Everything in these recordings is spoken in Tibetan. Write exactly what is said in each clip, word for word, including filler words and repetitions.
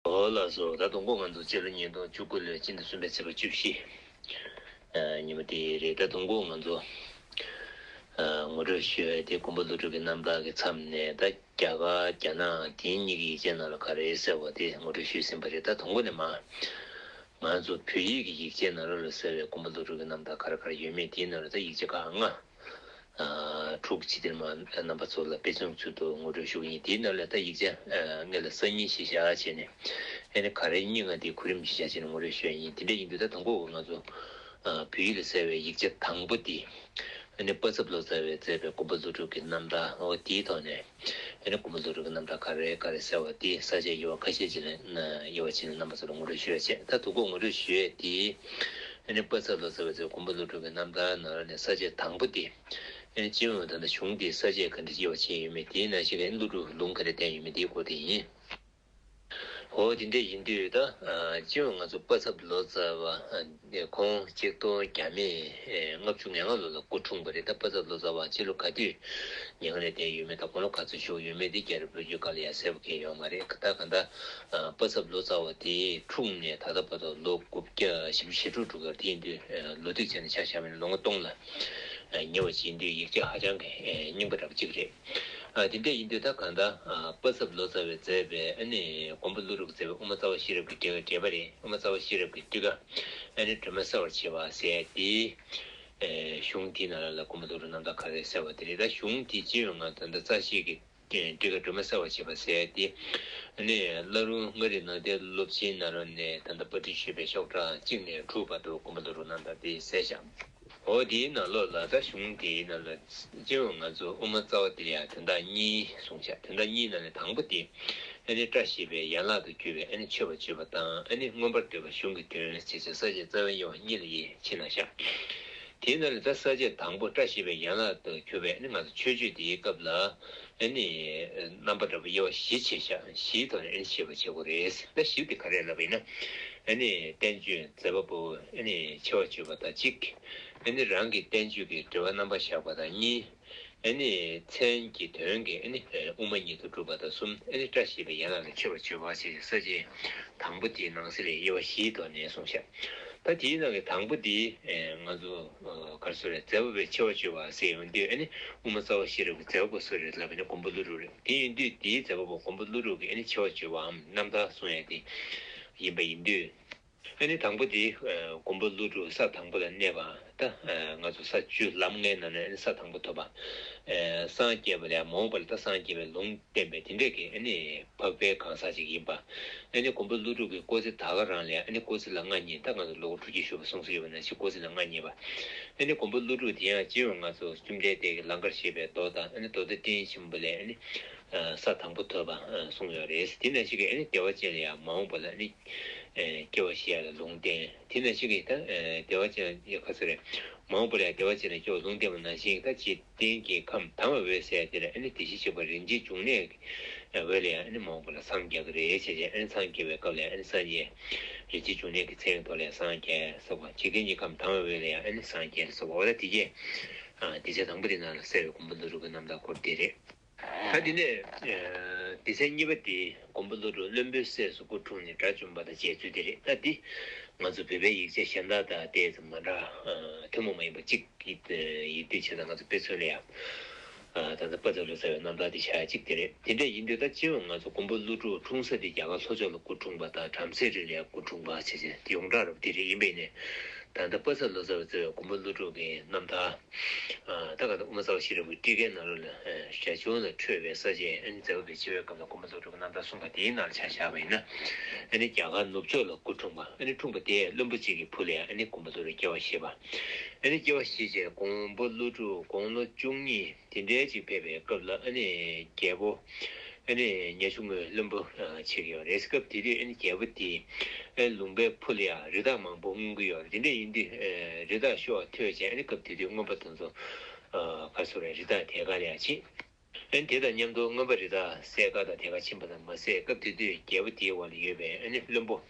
ཨོ་ལགས་སོ། ད་དུང་ཁོ་ང་ཚོ་སྤྱི་ལོ་ཉིས་སྟོང་བཅུ་དགུ་ལོའི་སྤྱི་ཟླ་གསུམ་པའི་ཚེས་པ་བཅུ་བཞི། ཨ་ཉི་མ་དེ་རེད། ད་དུང་ཁོ་ང་ཚོ་ཨ་ངོ་སྤྲོད་ཞུ་ཡས་དེ་མགོན་པོ་ཀླུ་སྒྲུབ་ཀྱི་རྣམ་ཐར་གྱི་མཚམས་ནས། ད་རྒྱ་གར་རྒྱ་ནག་དེ་གཉིས་ཀྱི་ཡིག་ཆའི་ནང་ལ་ག་རེ་གསལ་བ་དེ་ངོ་སྤྲོད་ཞུས་ཟིན་པ་རེད། ད་དུང་ཁོ་ནས་མ་ང་ཚོ་བོད་ཡིག་གི་ཡིག་ཆའི་ནང་ལོགས་ལ་གསལ་བའི་མགོན་པོ་ཀླུ་སྒྲུབ་ཀྱི་རྣམ་ཐར་ག་རེ་ག་རེ་ཡོད་མེད་དེའི་ནང་ལ་ད་ཡིག་ཆ་ཁག་ལྔ། ཨ་དྲུག་ཅིག་དེར་མ་རྣམ་པ་ཚོ་ལ་དཔེ་མཚོན་ཚུལ་དུ་ངོ་སྤྲོད་ཞུ་གི་ཡིན། དེའི་ནང་ལ་ད་ཡིག་ཆ་ཨ་སྔོན་ལ་གསར་རྙིང་ཞིག་བཞག་བྱས་ནས། ཨ་ནི་ག་རེ་རྙིང་ང་དེའི་གོ་རིམ་ཞིག་བཞག་བྱས་ནས་ངོ་སྤྲོད་ཞུ་ཡ་ཡིན། དེ་འདྲ་ཡིན་དུས་ད་དང་པོ་ང་ཚོ་ཨ་བོད་ཡིག་ལ་གསལ་བའི་ཡིག་ཆ་དང་པོ་དེ། ཨ་ནི་པ་ཚབ་ལོ་ཙཱ་བས་མཛད་པའི་མགོན་པོ་ཀླུ་སྒྲུབ་ཀྱི་རྣམ་ཐར། འོ་དེའི་ཐོག་ནས་ཨ་ནི་མགོན་པོ་ཀླུ་སྒྲུབ་ཀྱི་རྣམ་ཐར་ག་རེ་ག་རེ་གསལ་བ་དེ་ས་བཅད་དབྱེ་བ་ཁ་ཤས་ཅིག་ལ་དབྱེ་བ་ཕྱེ་ནས་རྣམ་པ་ཚོ་ལ་ངོ་སྤྲོད་ཞུ་ཡ་བྱས། ད་དུ་གོ་ངོ་སྤྲོད་ཞུ་ཡ་དེ། ཨ་ནི་པ་ཚབ་ལོ་ཙཱ་བས་མཛད་པའི་མགོན་པོ་ཀླུ་སྒྲུབ་ཀྱི་རྣམ་ཐར་ནང་ལ་ནས་ས་བཅད་དང་པོ་དེ། ཨ་ནི་སྤྱི་ཡོངས་ད་ལྟ་གཞུང་དེའི་ས་བཅད་ག་འདྲ་དབྱེ་བ་ཕྱེ་ཡོད་མེད། དེའི་ནང་བཞིན་གྱི་ཀླུ་སྒྲུབ་ལུང་ག་རེ་བསྟན་ཡོད་མེད་དེའི་སྐོར་དེ་ཡིན། འོ་དེ་འདྲ་ཡིན་དུས་ད་ཨ་སྤྱི་ཡོངས་ང་ཚོ་པ་ཚབ་ལོ་ཙཱ་བ་ཨ་ཁོང་ཆིག་སྟོང་བརྒྱ་མེད་ལྔ་བཅུ་ང་ལྔ་ལོ་ལ་སྐུ་འཁྲུངས་པ་རེད། ད་པ་ཚབ་ལོ་ཙཱ་བ་སྤྱི་ལོ་ག་དུས་མྱ་ངན་ལས་འདས་ཡོད་མེད་དང་དགུང་ལོ་ག་ཚོད་བཞུགས་ཡོད་མེད་དེ་རྒྱལ་རབས་ལོ་རྒྱུས་སྐབས་ལ་ཡང་གསལ་པོ་གང་ཡང་ཡོད་མ་རེད། ད་གང་ལྟར་ཨ་པ་ཚབ་ལོ་ཙཱ་བ་དེ་འཁྲུངས་ནས་ད་ལྟ་བར་དུ་ལོ་དགུ་བརྒྱ་བཞི་བཅུ་ཞེ་དྲུག་འགྲོ་གི་རེད། དེ་ཡིན་དུས་ཨ་ལོ་ཐིག་བྱས་ནས་ཆ་བཞག་པ་ཡིན་ན་ལོ་ངོ་སྟོང་ལ་ཨ་ཉེ་བ་ཅིག་ཡིན་དུས་ཡིག་ཆ་ཧ་ཅང་གི་ཨ་རྙིང་པ་འདྲ་པོ་ཅིག་རེད། ཨ་དེ་འདྲ་ཡིན་དུས་ད་གང་ལྟར་ཨ་པ་ཚབ་ལོ་ཙཱ་བས་མཛད་པའི་ཨ་ནི་མགོན་པོ་ཀླུ་སྒྲུབ་ཀྱིས་མཛད་པའི་དབུ་མ་རྩ་བ་ཤེས་རབ་ཀྱི་འགྲེལ་པ་འགྲེལ་པ་རེད། དབུ་མ་རྩ་བ་ཤེས་རབ་ཀྱི་ཊཱི་ཀ་ཨ་ནི་སྒྲོན་མེ་གསལ་བར་བྱེད་པ་ཟེར་ཡ་དེ། ཨེ་གཞུང་དེའི་ནང་ལ་མགོན་པོ་ཀླུ་སྒྲུབ་རྣམ་ཐར་ག་རེ་གསལ་བ་དེ་རེད། ད་གཞུང་དེ་སྤྱི་ཡོངས་ང་ད་ལྟ་རྩ་ཤེས་ཀྱི་ཊཱི་ཀ་སྒྲོན་མེ་གསལ་བར་བྱེད་པ་ཟེར་ཏེ། ཨ་ནི་བླ་རུང་མངའ་རིས་ནང་བསྟན་སློབ་ཆེན་ནང་ལོགས་ནས་ད་ལྟ་པར་སྐྲུན་ཞུས་པའི་ཤོག་གྲངས་གཅིག་ནས་དྲུག་བར་དུ་མགོན་པོ་ཀླུ་སྒྲུབ་རྣམ་ཐར་དེ་གསལ་བཞག་འོ་དེའི་ནང་ལོགས་ལ་ད་གཞུང་དེའི་ནང་ལ་སྤྱི་ཡོངས་ང་ཚོ་དབུ་མ་རྩ་བ་དེ་ཡང་དོན་དག་གཉིས་གསུངས་བཞག་དོན་དག་གཉིས་ནང་ནས་དང་པོ་དེ་ཨ་ནི་བཀྲ་ཤིས་པའི་ཡན་ལག་ཏུ་གྱུར་པའི་ཨ་ནི་མཆོད་པར་བརྗོད་པ་དང་། ཨ་ནི་མངོན་པར་བསྟོད་པ་གཞུང་གི་དོན་ཞེས་བྱ་ས་བཅད་རྩ་བའི་དབྱེ་བ་གཉིས་ལ་དབྱེ་ཕྱེ་གནང་བཞག་དེའི་ནང་ལས་ད་ས་བཅད་དང་པོ་བཀྲ་ཤིས་པའི་ཡན་ལག་ཏུ་གྱུར་པའི་ཨ་ནི་ང་ཚོ་མཆོད་བརྗོད་དེའི་སྐབས་ལ་ཨ་ནི་རྣམ་པ་འདྲ་པོ་དབྱེ་བ་བཞི་ཕྱེ་བཞག་བཞིའི་ཐོག་ནས་ཨ་ནི་ཕྱེ་བ་བྱེད་དགོས་རེད། ད་བཞི་དེ་ག་རེ་ལབ་པ་ཡིན་ན། ཨ་ནི་བསྟན་བཅོས་མཛད་པ་པོ་ཨ་ནི་ཆེ་བ་བརྗོད་པ་དང་གཅིག་ཨ་ནི་རང་གི་བསྟན་བཅོས་ཀྱི་འགྲེལ་པ་རྣམ་པར་བཞག་པ་དང་གཉིས། ཨ་ནི་མཚན་གྱི་དོན་གྱི་ཨ་ནི་དབུ་མ་ཉིད་དུ་སྒྲུབ་པ་དང་གསུམ། ཨ་ནི་བཀྲ་ཤིས་པའི་ཡན་ལག་ལས་མཆོད་པར་བརྗོད་པ་ཞེས་ས་བཅད་དང་པོ་དེའི་ནང་གསེས་ལས་དབྱེ་བ་བཞིའི་ཐོག་ནས་གསུངས་བཞག་ད་དེའི་ནང་གི་དང་པོ་དེ་ང་ཚོ་ག་རེ་ཟེར་རེད། མཛད་པ་པོའི་ཆེ་བ་བརྗོད་པ་ཟེར་ཡོང་དུས་ཨ་ནི་དབུ་མ་རྩ་བ་ཤེས་རབ་ཀྱི་མཛད་པ་པོ་སུ་རེད་ལབ་པ་ཡིན་ན་མགོན་པོ་ཀླུ་སྒྲུབ་རེད། དེ་ཡིན་དུས་དེའི་མཛད་པ་པོ་མགོན་པོ་ཀླུ་སྒྲུབ་ཀྱི་ཨ་ནི་ཆེ་བ་བརྗོད་པའམ་རྣམ་ཐར་གསུང་ཡ་དེ་ཡིན་པ་ཡིན་དུས། ཨ་ནི་དང་པོ་དེ་ཨ་མགོན་པོ་ཀླུ་སྒྲུབ་ས་དང་པོ་ལ་གནས་པ། ད་ཨ་ང་ཚོ་ས་བཅུ་ལམ་ལྔའི་ནང་ནས་ཨ་ནི་ས་དང་པོ་ཐོབ་པ། ཨ་སངས་རྒྱས་པ་ལས་མ་འོངས་པ་ལ་ད་སངས་རྒྱས་པའི་ལུང་བསྟན་པའི་དེ་འདྲས་ཀྱི་ཨ་ནི་འཕགས་པའི་གང་ཟག་ཅིག་ཡིན་པ། ཨ་ནི་མགོན་པོ་ཀླུ་སྒྲུབ་ཀྱིས་སྐུ་ཚེ་ད་ག་རང་ལ་ཨ་ནི་སྐུ་ཚེ་ལ་མངའ་བརྙེས། ད་ང་ཚོ་ལོ་དྲུག་ཅུ་བཞུགས་པ་གསུངས་སྲོལ་ཡོད་པ་ནང་བཞིན་སྐུ་ཚེ་ལ་མངའ་བརྙེས་པ། ཨ་ནི་མགོན་པོ་ཀླུ་སྒྲུབ་དེ་ཡང་སྤྱི་ཡོངས་ང་ཚོ་བཅོམ་ལྡན་འདས་ཀྱིས་ལང་ཀར་གཤེགས་པའི་མདོ་དང་། ཨ་ནི་མདོ་སྡེ་སྟེང་ཆེན་པོ་ལས་ཨ་ནི་ས་དང་པོ་ཐོབ་པ་གསུངས་ཡོད་རེད། དེ་ནང་བཞིན་གྱི་ཨ་ནི་བདེ་བ་ཅན་ལ་ཡང་མ་འོངས་པ་ལ་ཨ་ནི་སྐྱེ་བ་བཞེས་ཡ་ལ་ལུང་བསྟན། དེ་ནང་བཞིན་གྱི་ད་བདེ་བ་ཅན་ལ་ག་ཚོད་རེད། མ་འོངས་པ་ལ་ཡང་བདེ་བ་ཅན་ལ་སྐྱེ་བ་ལུང་བསྟན་པ་ནང་བཞིན་ད་འཇིག་རྟེན་གྱི་ཁམས་དྭངས་པའི་འོད་ཟེར་དེ་ལ་ཨ་ནི་བདེ་གཤེགས་མཆོད་པ་རིན་ཆེན་འབྱུང་གནས་ཀྱི་འོད་ལ་ཡང་ཨ་ནི་མ་འོངས་པ་ལ་སངས་རྒྱ་གི་རེད་བྱས་བྱས། ཨ་ནི་སངས་རྒྱས་པའི་སྐབས་ལ་ཡང་ཨ་ནི་སངས་རྒྱས། རིན་ཆེན་འབྱུང་གནས་ཀྱི་མཚན་ཐོག་ལ་ཡང་སངས་རྒྱས་སོགས་པ། འཇིག་རྟེན་གྱི་ཁམས་དྭངས་པའི་འོད་ལ་ཡང་ཨ་ནི་སངས་རྒྱས་སོགས་པ། འོ་ད་དེ་གས་ཨ་སྡེ་ཚན་དང་པོ་དེ་ནང་ལ་གསལ་བའི་མགོན་པོ་ཀླུ་སྒྲུབ་ཀྱི་རྣམ་ཐར་སྐོར་དེ་རེད། ད་དེ་ནས་ཨ་སྡེ་ཚན་གཉིས་པ་དེ་མགོན་པོ་ཀླུ་སྒྲུབ་བློན་པོའི་སྲས་སུ་སྐུ་འཁྲུངས་ནས་དགྲ་བཅོམ་པ་དང་མཇལ་ཚུལ་དེ་རེད། ད་འདི་ང་ཚོ་བོད་པའི་ཡིག་ཆ་གཞན་དག་དང་ཏོག་ཙམ་མ་འདྲ་ཨ་ཐུན་མོང་མ་ཡིན་པ་གཅིག་ཡིན་དུས་བྱས་ཙང་ང་ཚོ་དཔེ་མཚོན་ལ་ཡང་ཨ་ད་ལྟ་པ་ཚབ་ལོ་ཙཱ་བའི་རྣམ་ཐར་དེ་ཆགས་ཡ་གཅིག་དེ་རེད། དེ་འདྲ་ཡིན་དུས་ད་སྤྱི་ཡོངས་ང་ཚོ་མགོན་པོ་ཀླུ་སྒྲུབ་འཁྲུངས་ས་དེ་རྒྱ་གར་ལྷོ་ཕྱོགས་ལ་སྐུ་འཁྲུངས་པ་དང་བྲམ་ཟེ་རི་ལ་ཡང་སྐུ་འཁྲུངས་པ་བྱས་བྱས་དེ་ཡོངས་གྲགས་རེད་པ། དེ་རེད། ཡིན་པས་ནས་ད་ལྟ་པ་ཚབ་ལོ་ཙཱ་བས་མཛད་པའི་མགོན་པོ་ཀླུ་སྒྲུབ་ཀྱི་རྣམ་ཐར། ཨ་ད་ག་ད་དབུ་མ་རྩ་བ་ཤེས་རབ་ཀྱི་ཊཱི་ཀའི་ནང་ལོགས་ལ་ཨ་ཞལ་ཆུང་ལ་འཕྲོས་པའི་ས་བཅད། ཨ་ནི་མཛད་པ་པོའི་ཆེ་བའི་སྐབས་ལ་མགོན་པོ་ཀླུ་སྒྲུབ་ཀྱི་རྣམ་ཐར་གསུངས་པ་དེའི་ནང་ལ་ཆ་བཞག་པ་ཡིན་ན། ཨ་ནི་རྒྱ་གར་ནུབ་ཕྱོགས་ལ་སྐུ་འཁྲུངས་པ། ཨ་ནི་འཁྲུངས་པ་དེས་བློན་པོ་གཅིག་གི་བུ་ལ་ཡང་ཨ་ནི་མགོན་པོ་ཀླུ་སྒྲུབ་སྐྱེ་བ་བཞེས་པ། ཨ་ནི་སྐྱེ་བ་བཞེས་རྗེས་མགོན་པོ་ཀླུ་སྒྲུབ་དགུང་ལོ་བཅུ་གཉིས་དེ་འདྲའི་ཅིག་ཕེབས་པའི་སྐབས་ལ་ཨ་ནི་རྒྱལ་པོ་ཨ་ནི་ཉ་ཆུང་ངུས་བློན་པོ་ཨ་བྱེད་ཀྱི་ཡོད་རེད། སྐབས་དེ་དུས་ཨ་ནི་རྒྱལ་པོ་དེས་ཨ་ནི་ལུང་པའི་ཕུ་ལ་ཡང་རི་དྭགས་མང་པོ་རྔོན་གྱི་ཡོད་རེད། དེ་འདྲ་ཡིན་དུས་ཨ་རི་དྭགས་ཤོར་བ་ཐོས་བྱས་ཨ་ནི་སྐབས་དེ་དུས་རྔོན་པ་དེ་ཚོ་ཨ་ག་རེ་ཟེར་རེད། རི་དྭགས་དེད་ཀ་ལ་ཡང་ཕྱིན། ཨ་ནི་དེ་དང་མཉམ་དུ་རྔོན་པ་རི་དྭགས་བསད་ཀ་དང་དེད་ཀ་ཕྱིན་པ་དང་མ་ཟད། སྐབས་དེ་དུས་རྒྱལ་པོ་དེའི་འོག་ལ་ཡོད་པའི་ཨ་ནི་བློན་པོ།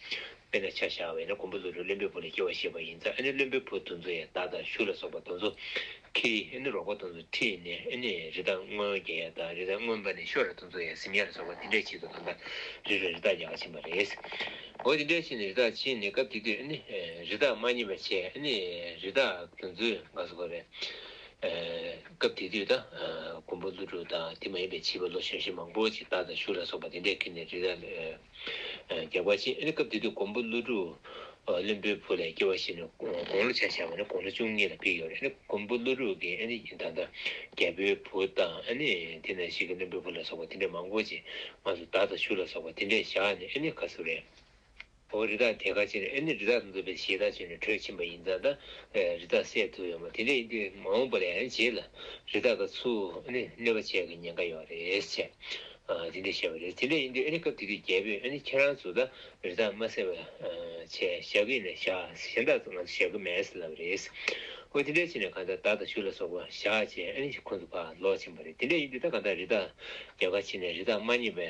དཔེར་ན་ཆ་བཞག་པ་ཡིན་ན་མགོན་པོ་ཀླུ་སྒྲུབ་བློན་པོའི་བུ་ལ་སྐྱེ་བ་བཞེས་པ་ཡིན་ཙང་། ཨ་ནི་བློན་པོའི་བུ་དེ་ཚོ་ཡང་མདའ་དང་གཞུ་ལ་སོགས་པ་དེ་ཚོ་ ཁྱི་ཨ་ནི་རོགས་པ་དེ་ཚོ་ཁྲིད་ནས་ཨ་ནི་རི་དྭགས་རྔོན་རྒྱག་ཡ་དང་རི་དྭགས་རྔོན་པ་ནས་ཤོར་བ་དེ་ཚོ་ཡ་ཟིན་ཡ་ལ་སོགས་པ་དེ་འདྲས་ཆེད་དུ་གང་ལྟར་རི་རུ་རི་དྭགས་རྒྱག་ག་ཕྱིན་པ་རེད། འོ་དེ་འདྲས་ཕྱིན་ནས་རི་དྭགས་ཕྱིན་ནས་སྐབས་དེ་དུས་ཨ་ནི་རི་དྭགས་མ་རྙེད་པ་བྱས། ཨ་ནི་རི་དྭགས་དེ་ཚོས་ག་ཟེར་དགོས་རེད། སྐབས་དེ་དུས་ད་མགོན་པོ་ཀླུ་སྒྲུབ་དང་དེ་མ་ཡིན་པའི་བྱིས་པ་ལོ་གཞོན་གཞོན་མང་པོ་ཅིག་དར་དང་ཞུ་ལ་སོགས་པ་དེ་འདྲས་ཁྱེར་ནས་རི་དྭགས་ལ་རྒྱག་པ་ཕྱིན། ཨ་ནི་སྐབས་དེ་དུས་མགོན་པོ་ཀླུ་སྒྲུབ་བློན་པོའི་བུ་ལ་སྐྱེ་བ་བཞེས་ནས་དགུང་ལོ་ཆ་བཞག་པ་ན་དགུང་ལོ་བཅུ་གཉིས་ལ་ཕེབས་ཡོད་རེད། ཨ་ནི་མགོན་པོ་ཀླུ་སྒྲུབ་ཀྱིས་ཨ་ནི་ད་ལྟ་རྒྱལ་པོའི་བུ་དང་ཨ་ནི་དེ་ནང་བཞིན་གྱི་བློན་པོའི་བུ་ལ་སོགས་པ་དེ་འདྲས་མང་པོ་ཅིག་ང་ཚོ་དར་དང་ཞུ་ལ་སོགས་པ་དེ་འདྲས་བཞག་ནས་ཨ་ནི་ག་ཟེར་རེད། འོ་རི་དྭགས་དེ་ག་ཕྱིན་ནས་ཨ་ནི་རི་དྭགས་དེ་ཚོ་དཔེ་ཞེད་སྣང་བྱས་ནས་བྲོས་ཕྱིན་པ་ཡིན་ཙང་ད་རི་དྭགས་བསད་ཐུབ་ཡོད་མ་རེད། དེ་འདྲ་ཡིན་དུས་མ་འོངས་པ་ལ་ཡང་རྗེས་ལ་རི་དྭགས་ཀྱིས་ཚུར་ཨ་ནི་གནོད་པ་བྱེད་ཀྱི་ཉེན་ཁ་ཡོད་རེད་ཟེར། དེ་འདྲ་བཤད་པ་རེད། དེ་འདྲ་ཡིན་དུས་ཨ་ནི་སྐབས་དེ་དུས་རྒྱལ་པོས་ཨ་ནི་ཁྱེད་རང་ཚོ་ད་རི་དྭགས་མ་བསད་པ་བྱས་བཞག་གི་ཡིན་ན་བཞག་གཞན་དག་ཚོ་ང་ཚོ་བཞག་གི་མེད་ཟེར་ལབ་པ་རེད། འོ་དེ་འདྲ་བྱས་ནས་གང་ལྟར་དར་དང་ཞུ་ལ་སོགས་པ་བཞག་བྱས་ཨ་ནི་ཁོང་ཚོ་ཕར་ལོག་ཕྱིན་པ་རེད། དེ་འདྲ་ཡིན་དུས་ད་གང་ལྟར་རི་དྭགས་རྒྱག་ག་ཕྱིན་ནས་རི་དྭགས་མ་རྙེད་པའི་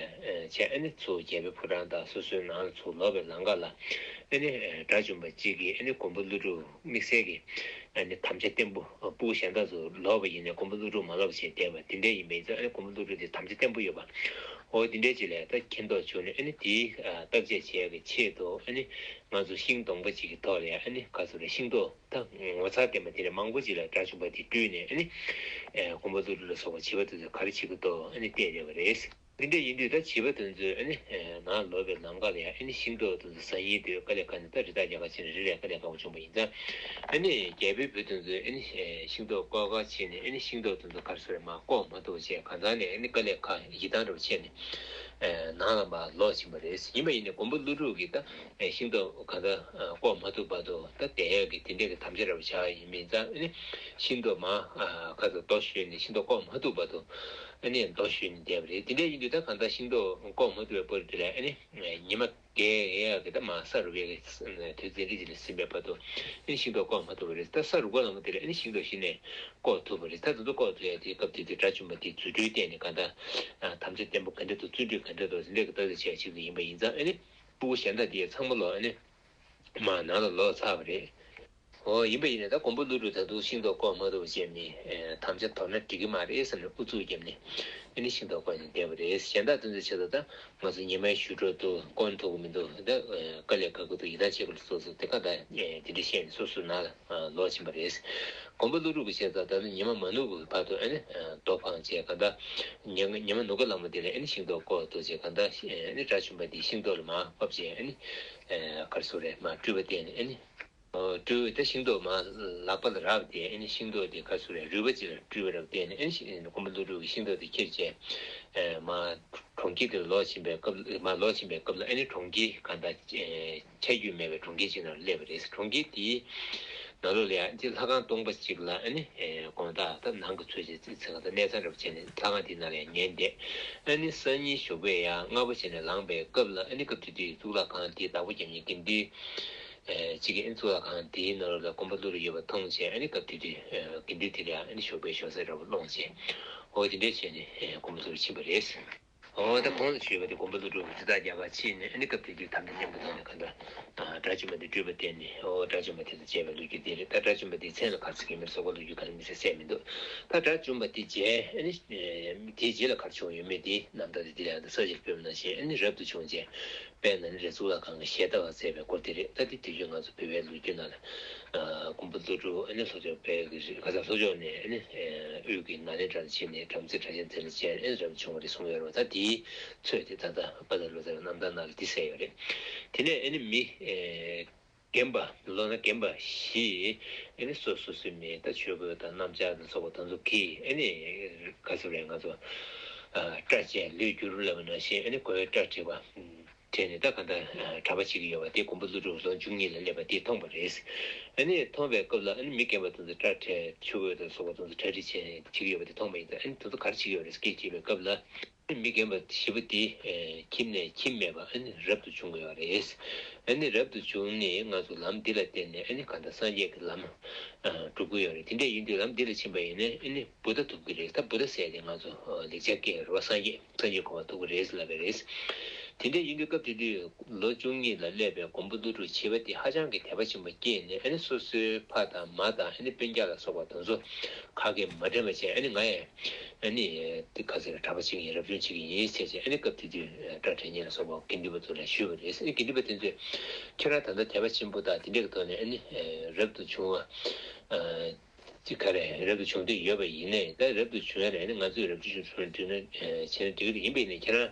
ཆེད་ཨ་ནི་ཚུར་རྒྱལ་པོའི་ཕོ་བྲང་དང་སོ་སོའི་ནང་ལ་ཚུར་ལོག་པའི་ལམ་ཁ་ལ་ཨ་ནི་དགྲ་བཅོམ་པ་གཅིག་གིས་ཨ་ནི་མགོན་པོ་ཀླུ་སྒྲུབ་དམིགས་བསལ་གྱི་ཨ་ནི་དམ་བཅའ་བརྟན་པོ། སྤུ་གུ་གཞན་དག་ཚོ་ལོག་པ་ཡིན་ནའི་མགོན་པོ་ཀླུ་སྒྲུབ་མ་ལོག་པ་བྱས་བསྡད་པ་དེ་འདྲ་ཡིན་པ་ཡིན་ཙང་ཨ་ནི་མགོན་པོ་ཀླུ་སྒྲུབ་དེ་དམ་བཅའ་བརྟན་པོ་ཡོད་པ། འོ་དེ་འདྲ་ཅིག་ལ་ད་མཁྱེན་རྟོགས་བྱུང་ནས་ཨ་ནི་དེའི་བརྟག་དཔྱད་བྱེད་ཡག་གི་ཆེད་དུ་ཨ་ནི་ང་ཚོ་ཤིང་སྡོང་པོ་གཅིག་གི་ཐོག་ལ་ཨ་ནི་ག་ཚོད་རེད། ཤིང་ཏོག་ད་ངོ་མཚར་ལྡན་པ་དེ་འདྲ་མང་པོ་ཅིག་ལ་དགྲ་བཅོམ་པ་དེ་སྤྲུལ་ནས་ཨ་ནི་མགོན་པོ་ཀླུ་སྒྲུབ་ལ་སོགས་པ་བྱིས་པ་དེ་ཚོ་ག་རེ་བྱེད་ཀྱི་འདུག་ཨ་ནི་བལྟས་བསྡད་པ་རེད། འདི་འདྲ་ཡིན་དུས་ད་བྱིས་པ་དེ་ཚོས་ཨ་ནི་ནང་ལོག་པའི་ལམ་ཁ་ལ་ཡང་ཨ་ནི་ཤིང་ཏོག་དེ་ཚོ་ཟ་སྙིང་འདོད། དཀའ་ལས་ཁག་ནས་ད་རི་དྭགས་རྒྱག་ག་ཕྱིན་ནས་རི་ལ་དཀའ་ལས་ཁག་པོ་བྱུང་བ་ཡིན་ཙང་། ཨ་ནི་རྒྱལ་པོའི་བུ་དེ་ཚོས་ཨ་ནི་ཤིང་ཏོག་བཀོག་ག་ཕྱིན་ནས་ཨ་ནི་ཤིང་ཏོག་དེ་ཚོ་ག་རེ་ཟེར་མར་བཀོག་མ་ཐུབ་པ་བྱས་གང་ཚང་ནས་ཨ་ནི་དཀའ་ལས་ཁག་ཡིད་ཐང་འདྲ་པོ་བྱས་ནས་ནང་ལ་མར་ལོག་ཕྱིན་པ་རེད། ཡིན་པ་ཡིན་ནའི་མགོན་པོ་ཀླུ་སྒྲུབ་ཀྱིས་ད་ཤིང་ཏོག་གང་ལྟར་བཀོག་མ་ཐུབ་བར་དུ་ད་བསྡད་ཡག་གི་དེ་འདྲས་ཀྱི་དམ་བཅའ་འདྲ་པོ་བཞག་ཡིན་པ་ཡིན་ཙང་། ཨ་ནི་ཤིང་ཏོག་མར་ཁ་ཚ་རྡོ་གཞུས་ནས་ཤིང་ཏོག་བཀོག་མ་ཐུབ་བར་དུ། ཨ་ནི་རྡོ་གཞུས་ནས་བསྡད་པ་རེད། དེ་འདྲ་ཡིན་དུས་ད་གང་ལྟར་ཤིང་ཏོག་བཀོག་མ་ཐུབ་པའི་བར་དེ་ལ་ཨ་ནི་ཉི་མ་བརྒལ་ཡག་གི་ད་མར་ས་རུབ་ཡག་གི་དུས་ཚོད་རིང་ཞིག་ལ་ཟིན་པའི་བར་དུ་ཨ་ནི་ཤིང་ཏོག་བཀོག་མ་ཐུབ་པ་རེད། ད་ས་རུབ་པའི་ལམ་དེ་ལ་ཨ་ནི་ཤིང་ཏོག་གཞི་ནས་བཀོག་ཐུབ་པ་རེད། ད་དེ་ཚོ་བཀོག་ཐུབ་ཡག་དེ་སྐབས་དེ་དུས་དགྲ་བཅོམ་པ་དེ་རྫུ་འཕྲུལ་བསྟན་ནས་གང་ལྟར་དམ་བཅའ་བརྟན་པོ་ག་འདྲ་འདུག་རྫུ་འཕྲུལ་ག་འདྲ་འདུག་དེ་འདྲ་གི་བརྟག་དཔྱད་བྱེད་ཡག་ཅིག་ཏུ་ཡིན་པ་ཡིན་ཙང་། ཨ་ནི་སྤུ་གུ་གཞན་དག་དེ་ཚང་མ་ལོག་ཨ་ནི་མར་ནང་ལ་ལོག་ཚར་བ་རེད། འོ་ཡིན་པ་ཡིན་ནའི་ད་མགོན་པོ་ཀླུ་སྒྲུབ་ད་དུང་ཤིང་ཏོག་བཀོག་མ་ཐུབ་པ་བྱས་ནས་དམ་བཅའ་དོར་ན་འགྲིག་གི་མ་རེད་བསམ་ནས་ཨུ་ཚུགས་བརྒྱབ་ནས་ཨ་ནི་ཤིང་ཏོག་བཀོག་ནས་བསྡད་པ་རེད། གཞན་དག་དེ་ཚོའི་ཆེད་དུ་ད་ང་ཚོ་ཉི་མའི་ཞུ་འགྲོ་འདུག་སྐོར་ཐུབ་ཀྱི་མི་འདུག་ད་དཀའ་ལས་ཁག་གི་འདུག་ཡིད་ཐང་ཆད་ཀྱི་འདུག་སོགས་སུ་དེ་ག་ད་དེ་འདྲ་བཤད་ནས་སོ་སོའི་ནང་ལ་ལོག་ཕྱིན་པ་རེད། མགོན་པོ་ཀླུ་སྒྲུབ་ཀྱི་ཆེད་དུ་ད་ནི་ཉི་མ་མ་ནུབ་ཀྱི་བར་དུ་ཨ་ནི་རྡོ་འཕངས་བྱས་གང་ལྟར་ཉི་ཉི་མ་ནུབ་ཀྱི་ལམ་དེ་ལ་ཨ་ནི་ཤིང་ཏོག་བཀོག་ཐུབ་བྱས་གང་ལྟར་ཨ་ནི་དགྲ་བཅོམ་པ་དེ་ཤིང་ཏོག་ལ་མར་ཕབ་བྱས་ཨ་ནི་ག་རེ་ཟེར་རེད། མར་སྤྲུལ་པ་བསྟན་ནས་ཨ་ནི། སྤྲུལ་ཏེ་ཤིང་ཏོག་མར་ལག་པ་ལ་རག་སྟེ་ཨ་ནི་ཤིང་ཏོག་དེ་ག་རེ་ཟེར་རེད། རུས་པ་ཅིག་ལ་སྤྲུལ་པ་རབ་བསྟན་ནས་ཨ་ནི་ཤིང་མགོན་པོ་ཀླུ་སྒྲུབ་ཀྱིས་ཤིང་ཏོག་དེ་ཁྱེར་བྱས་མར་གྲོང་ཁྱེར་དེར་ལོག་ཕྱིན་པའི་སྐབས། མར་ལོག་ཕྱིན་པའི་སྐབས་ལ་ཨ་ནི་གྲོང་ཁྱེར་གང་ལྟར་ཆ་རྒྱུས་མེད་པའི་གྲོང་ཁྱེར་ཅིག་ནང་སླེབས་པ་རེད། གྲོང་ཁྱེར་དེའི་ནང་ལོགས་ལ་ཡང་ཅིག་ལྷ་ཁང་སྟོང་པ་ཅིག་ལ་ཨ་ནི་དགོང་དག་ད་ནང་གི་ཚོས་ཅིག་ཚིག་ཚིག་གང་ལྟར་གནས་ཚང་འདྲ་པོ་བྱས་ནས་ལྷ་ཁང་དེའི་ནང་ལ་ཡང་ཉལ་བསྡད། ཨ་ནི་སང་ཉིན་ཞོགས་པ་ཡང་སྔ་པོ་བྱས་ནས་ལངས་པའི་སྐབས་ལ་ཨ་ནི་སྐབས་དེ་དུས་གཙུག་ལག་ཁང་དེའི་བདག་པོ་རྒྱབ་མཁན་དགེ་འདུན་གཅིག་གིས་ཨ་ནི་གཙུག་ལག་ཁང་དེའི་ནང་ལོགས་ལ་མགོན་པོ་ཀླུ་སྒྲུབ་ཡོད་པ་མཐོང་བྱས། ཨ་ནི་སྐབས་དེ་དུས་དགེ་འདུན་དེ་ལ་ཡང་ཨ་ནི་ཞོགས་པའི་ཞོགས་ཟས་འདྲ་པོ་སློང་བྱས། འོ་དེ་འདྲས་བྱས་ནས་མགོན་པོ་ཀླུ་སྒྲུབ་ཕྱིན་པ་རེད། འོ་ད་གོང་དུ་ཞུས་པ་དེ་མགོན་པོ་ཀླུ་སྒྲུབ་ཀྱིས་རི་དྭགས་རྒྱག་གར་ཕྱིན་ནས་ཨ་ནི་སྐབས་དེ་དུས་དམ་བཅའ་མཉམ་པོ་བཏང་ནས་གང་ལྟར་དགྲ་བཅོམ་པ་དེ་སྤྲུལ་པ་བསྟན་ནས། འོ་དགྲ་བཅོམ་པ་དེ་དང་མཇལ་བའི་ལོ་རྒྱུས་དེ་རེད། ད་དགྲ་བཅོམ་པ་དེའི་མཚན་ལ་ག་རེ་ཟེར་གྱི་མིན་སོགས་པ་ལོ་རྒྱུས་ག་ལ་མི་ཟེར་གསལ་མི་འདུག་ད་དགྲ་བཅོམ་པ་དེ་མཇལ། ཨ་ནི་དེའི་རྗེས་ལ་ག་རེ་བྱུང་ཡོད་མེད་དེ་རྣམ་ཐར་དེ་དེ་ལ་ཡང་ད་གསལ་བཤད་ཕུལ་བ་ནང་བཞིན་ཨ་ནི་རབ་ཏུ་བྱུང་རྗེས་དཔལ་ནཱ་ལེནྡྲའི་གཙུག་ལག་ཁང་གི་ཞལ་ཏ་བར་མཛད་པའི་སྐོར་དེ་རེད། ད་དེ་དུས་རྒྱུན་ང་ཚོ་བོད་པའི་ལོ་རྒྱུས་ནང་ལ་མགོན་པོ་ཀླུ་སྒྲུབ་ཨ་ནི་ལྷོ་ཕྱོགས་དཔལ་གྱི་རི་ཁ་སང་ལྷོ་ཕྱོགས་ནས་ཨ་ནི་དབུས་ཀྱི་ནཱ་ལེནྡྲ་ལ་ཕྱིན་ནས་བྲམ་ཟེ་སྒྲ་གཅན་འཛིན་ལ་མཇལ་ནས་རབ་བྱུང་བ་རེད་གསུངས་ཡོད་རེད་བ། ད་དེའི་ཚོད་དེ་ད་ལྟ་དཔལ་ལྡན་ལོ་ཙཱ་བའི་རྣམ་ཐར་ནང་ལ་འདི་གསལ་ཡོད་རེད། དེ་ནས་ཨ་ནི་མི་རྒན་པ་ལོ་ན་རྒན་པ་བཞི་ཨ་ནི་སོ་སོ་སོའི་མི་ད་ཆོས་གོས་དང་སྣམ་སྦྱར་དང་སོགས་པ་དེ་ཚོ་གིས་ཨ་ནི་ག་ཚོད་རེད། ང་ཚོ་སྐྲ་བཅད་ལུས་བསྒྱུར་ལབ་པ་ནང་བཞིན་ཨ་ནི་གོས་སྐྲ་བྲེགས་པ། བྱས་ནས་ད་ག་འདྲ་གྲྭ་པ་བྱེད་ཀྱི་ཡོད་པ་དེ་མགོན་པོ་ཀླུ་སྒྲུབ་ལོ་བཅུ་གཉིས་ལ་སླེབས་པ་དེས་མཐོང་བ་རེད། ཨ་ནི་མཐོང་བའི་སྐབས་ལ་ཨ་ནི་མི་རྒན་པ་དེ་ཚོ་སྐྲ་བྲེགས་ཆོས་གོས་དང་སོགས་པ་དེ་ཚོ་གྲ་སྒྲིག་བྱས་ནས་བྱེད་ཀྱི་ཡོད་པ་དེ་མཐོང་བ་ཡིན་ཙང་། ཨ་ནི་དེ་ཚོ་ག་རེ་བྱེད་ཀྱི་ཡོད་རེད་ཟེར་སྐད་བྱས་པའི་སྐབས་ལ་ཨ་ནི་མི་རྒན་པ་བཞི་པོ་དེ་ཁྱིམ་ནས་ཁྱིམ་མེད་པ་ཨ་ནི་རབ་ཏུ་བྱུང་གི་ཡོད་རེད། ཨ་ནི་རབ་ཏུ་བྱུང་ནས་ང་ཚོ་ལམ་འདི་ལ་བརྟེན་ནས་ཨ་ནི་ག་འདྲ་སངས་རྒྱས་ཀྱི་ལམ་སྒྲུབ་ཀྱི་ཡོད་རེད། དེ་འདྲ་ཡིན་དུས་ལམ་འདི་ལ་ཕྱིན་པ་ཡིན་ན་ཨ་ནི་བུ་ད་ཐོབ་ཀྱི་རེད། ད་བུ་ད་ཟེར་ཏེ་ང་ཚོ་ལེགས་སྦྱར་སྐད་རེད་བ། སངས་རྒྱས་སངས་རྒྱས་གོ་འཕང་ཐོབ་ཀྱི་རེད་ཟེར་ལབ་པ་རེད། དེ་འདྲ་ཡིན་དུས་སྐབས་དེ་དུས་ལོ་བཅུ་གཉིས་ལ་སླེབས་པའི་མགོན་པོ་ཀླུ་སྒྲུབ་བྱིས་པ་དེ་ཧ་ཅང་གི་དད་པ་ཆེན་པོ་སྐྱེས་ནས། ཨ་ནི་སོ་སོའི་ཕ་དང་མ་དང་། ཨ་ནི་སྤུན་ཀྱག་ལ་སོགས་པ་དེ་ཚོ་ཁ་སྐད་མ་དྲན་པ་བྱས། ཨ་ནི་ང་ཡང་ཨ་ནི་དེ་ག་ཟེར། གྲྭ་པ་བྱེད་ཀྱི་ཡིན། རབ་བྱུང་བྱེད་ཀྱི་ཡིན་ཟེར་བྱས། ཨ་ནི་སྐབས་དེ་དུས་སྐྲ་བྲེགས་མཁན་ལ་སོགས་པ་དགེ་འདུན་པ་ཚོ་ལ་ཞུས་པ་རེད། ཨ་ནི་དགེ་འདུན་པ་དེ་ཚོས་ཁྱེད་རང་ད་ལྟ་དད་པ་ཆེན་པོ་དང་དེ་འདྲ་གི་ཐོག་ནས། ཨ་ནི་རབ་ཏུ་བྱུང་བ་ཅིག་ག་རེ་རབ་ཏུ་བྱུང་འདོད་ཡོད་པ་ཡིན་ནའི། ད་རབ་ཏུ་བྱུང་ཡ་ལ་ཨ་ནི་ང་ཚོས་རབ་ཏུ་བྱུང་བྱུང་བྱུང་ན་བྱས་ན་འགྲིག་གི་རེད། ཡིན་པ་ཡིན་ནའི་ཁྱེད་རང་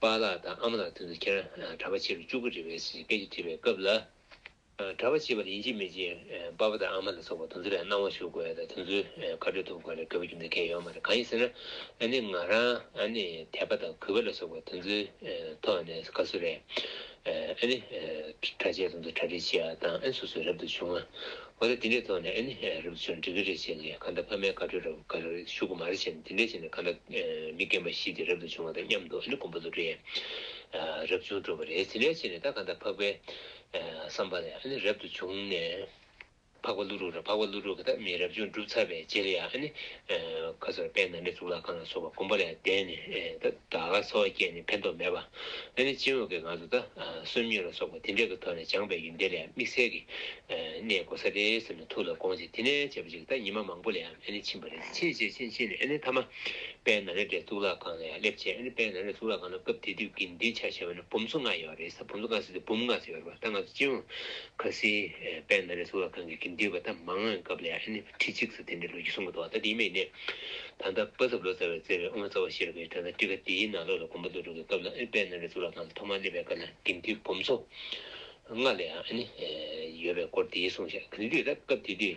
པཱ་ལགས་དང་ཨ་མ་ལགས་དེ་ཚོ་ཁྱེད་རང་གྲྭ་པ་བྱེད་རུ་བཅུག་གི་རེད་པས་ཟེར་སྐད་ཆ་དྲིས་པའི་སྐབས་ལ། གྲྭ་པ་བྱེད་པ་ལ་ཡིན་གཅིག་མིན་གཅིག་པཱ་ལགས་དང་ཨ་མ་ལ་སོགས་པ་དེ་ཚོ་ལ་གནང་བ་ཞུ་དགོས་ཡ་དང་། དེ་ཚོའི་བཀའ་འཁྲོལ་ཐོབ་དགོས་ལ་དགོས་པ་རྒྱུ་མཚན་གང་ཡང་ཡོད་མ་རེད། གང་ཡིན་ཟེར་ན། ཨ་ནི་ང་རང་ཨ་ནི་དད་པ་དང་གུས་པ་ལ་སོགས་པ་དེ་ཚོའི་ཐོག་ནས་ག་ཚོད་རེད། ཨ་ནི་གྲྭ་ཆས་དེ་ཚོ་གྲ་སྒྲིག་བྱེད་ཡ་དང་། ཨ་ནི་སོ་སོའི་རབ་ཏུ་བྱུང་བ། འོ་ད་དེ་འདྲའི་ཐོག་ནས་ཨ་ནི་རབ་ཏུ་བྱུང་འགྲིག་གི་རེད་ཟེར་ནས། གང་ལྟར་ཕ་མའི་བཀའ་འཁྲོལ་རབ་ག་རེ་ཞུ་དགོས་མ་རེད་ཟེར་ནས། དེ་འདྲ་བྱས་ནས་གང་ལྟར་མི་རྒན་པ་བཞི་དེ་རབ་ཏུ་བྱུང་བ་དང་མཉམ་དུ། ཨ་ནི་མགོན་པོ་ཀླུ་སྒྲུབ་ཡང་རབ་བྱུང་གྲུབ་པ་རེད། དེ་འདྲ་བྱས་ནས་ད་གང་ལྟར་འཕགས་པའི་བསམ་པ་ལ་ཡང་ཨ་ནི་རབ་ཏུ་བྱུང་ནས། འཕགས་པ་ཀླུ་སྒྲུབ་རེད། འཕགས་པ་ཀླུ་སྒྲུབ་ཀྱིས་ད་མི་རབ་བྱུང་གྲུབ་ཚར་བའི་རྗེས་ལ་ཡང་། ཨ་ནི་ཁ་སང་དཔལ་ནཱ་ལེནྡྲའི་གཙུག་ལག་ཁང་ལ་སོགས་པ་དགོན་པ་ལ་ཡང་བསྡད་ནས། ད་ག་འཚོ་བ་སྐྱེལ་ནས་ཕན་ཐོགས་མེད་པ། ཨ་ནི་སྤྱི་ཡོངས་ཀྱི་ང་ཚོ་ད་སོམ་ཉི་ལ་སོགས་པ་དེ་འདྲ་གི་ཐོག་ནས་སྦྱངས་པའི་ཡོན་ཏན་ལ་ཡང་དམིགས་བསལ་གྱི་གནས་དགོས་ས་རེད་ཟེར་ནས་ཐུགས་ལ་དགོངས་བྱས། དེ་ནས་བྱས་པ་ཅིག་ད་ཉི་མ་མང་པོ་ལ་ཡང་ཨ་ནི་ཕྱིན་པ་རེད། ཕྱིན་བྱས་ཕྱིན་ཕྱིན་ནས། ཨ་ནི་མཐའ་མ་དཔལ་ནཱ་ལེནྡྲའི་གཙུག་ལག་ཁང་ལ་ཡང་སླེབས་བྱས། ཨ་ནི་དཔལ་ནཱ་ལེནྡྲའི་གཙུག་ལག་ཁང་ལ་སྐབས་དེ་དུས་དགེ་འདུན་ཆ་བཞག་པ་ཡིན་ན་འབུམ་ཚོ་ལྔ་ཡོད་རེད་ཟེར། འབུམ་ཚོ་ལྔ་ཟེར་དུས་འབུམ་ལྔ་ཟེར་ཡོད་རེད་པ། ད་ང་ཚོ་སྤྱི་ཡོངས་ཁ་སང་དཔལ་ནཱ་ལེནྡྲའི་གཙུག་ལག་ཁང་གི་དགེ་འདུན་པ་ད་མང་བའི་སྐབས་ལ་ཡང་ཨ་ནི་ཁྲི་གཅིག་ཟེར་དེ་འདྲ་ལོ་རྒྱུས་གསུང་གི་འདུག་ད་དེ་མིན་ནས་ད་ལྟ་པ་ཚབ་ལོ་ཙཱ་བས་མཛད་པའི་དབུ་མ་རྩ་བ་བཞི་ལ་གི་ད་ལྟ་ཊཱི་ཀ་དེའི་ནང་ལོགས་ལ་མགོན་པོ་ཀླུ་སྒྲུབ་ཀྱི་སྐབས་ལ། ཨ་ནི་དཔལ་ནཱ་ལེནྡྲའི་གཙུག་ལག་ཁང་ལ་ཐོག་མར་སླེབས་པའི་སྐབས་ལ་དགེ་འདུན་འབུམ་ཚོ་ལྔ་ལ་ཡང་ཨ་ནི་ཡོད་པའི་སྐོར་དེ་གསུངས་བཞག་དེ་དུས་ད་སྐབས་དེ་དུས་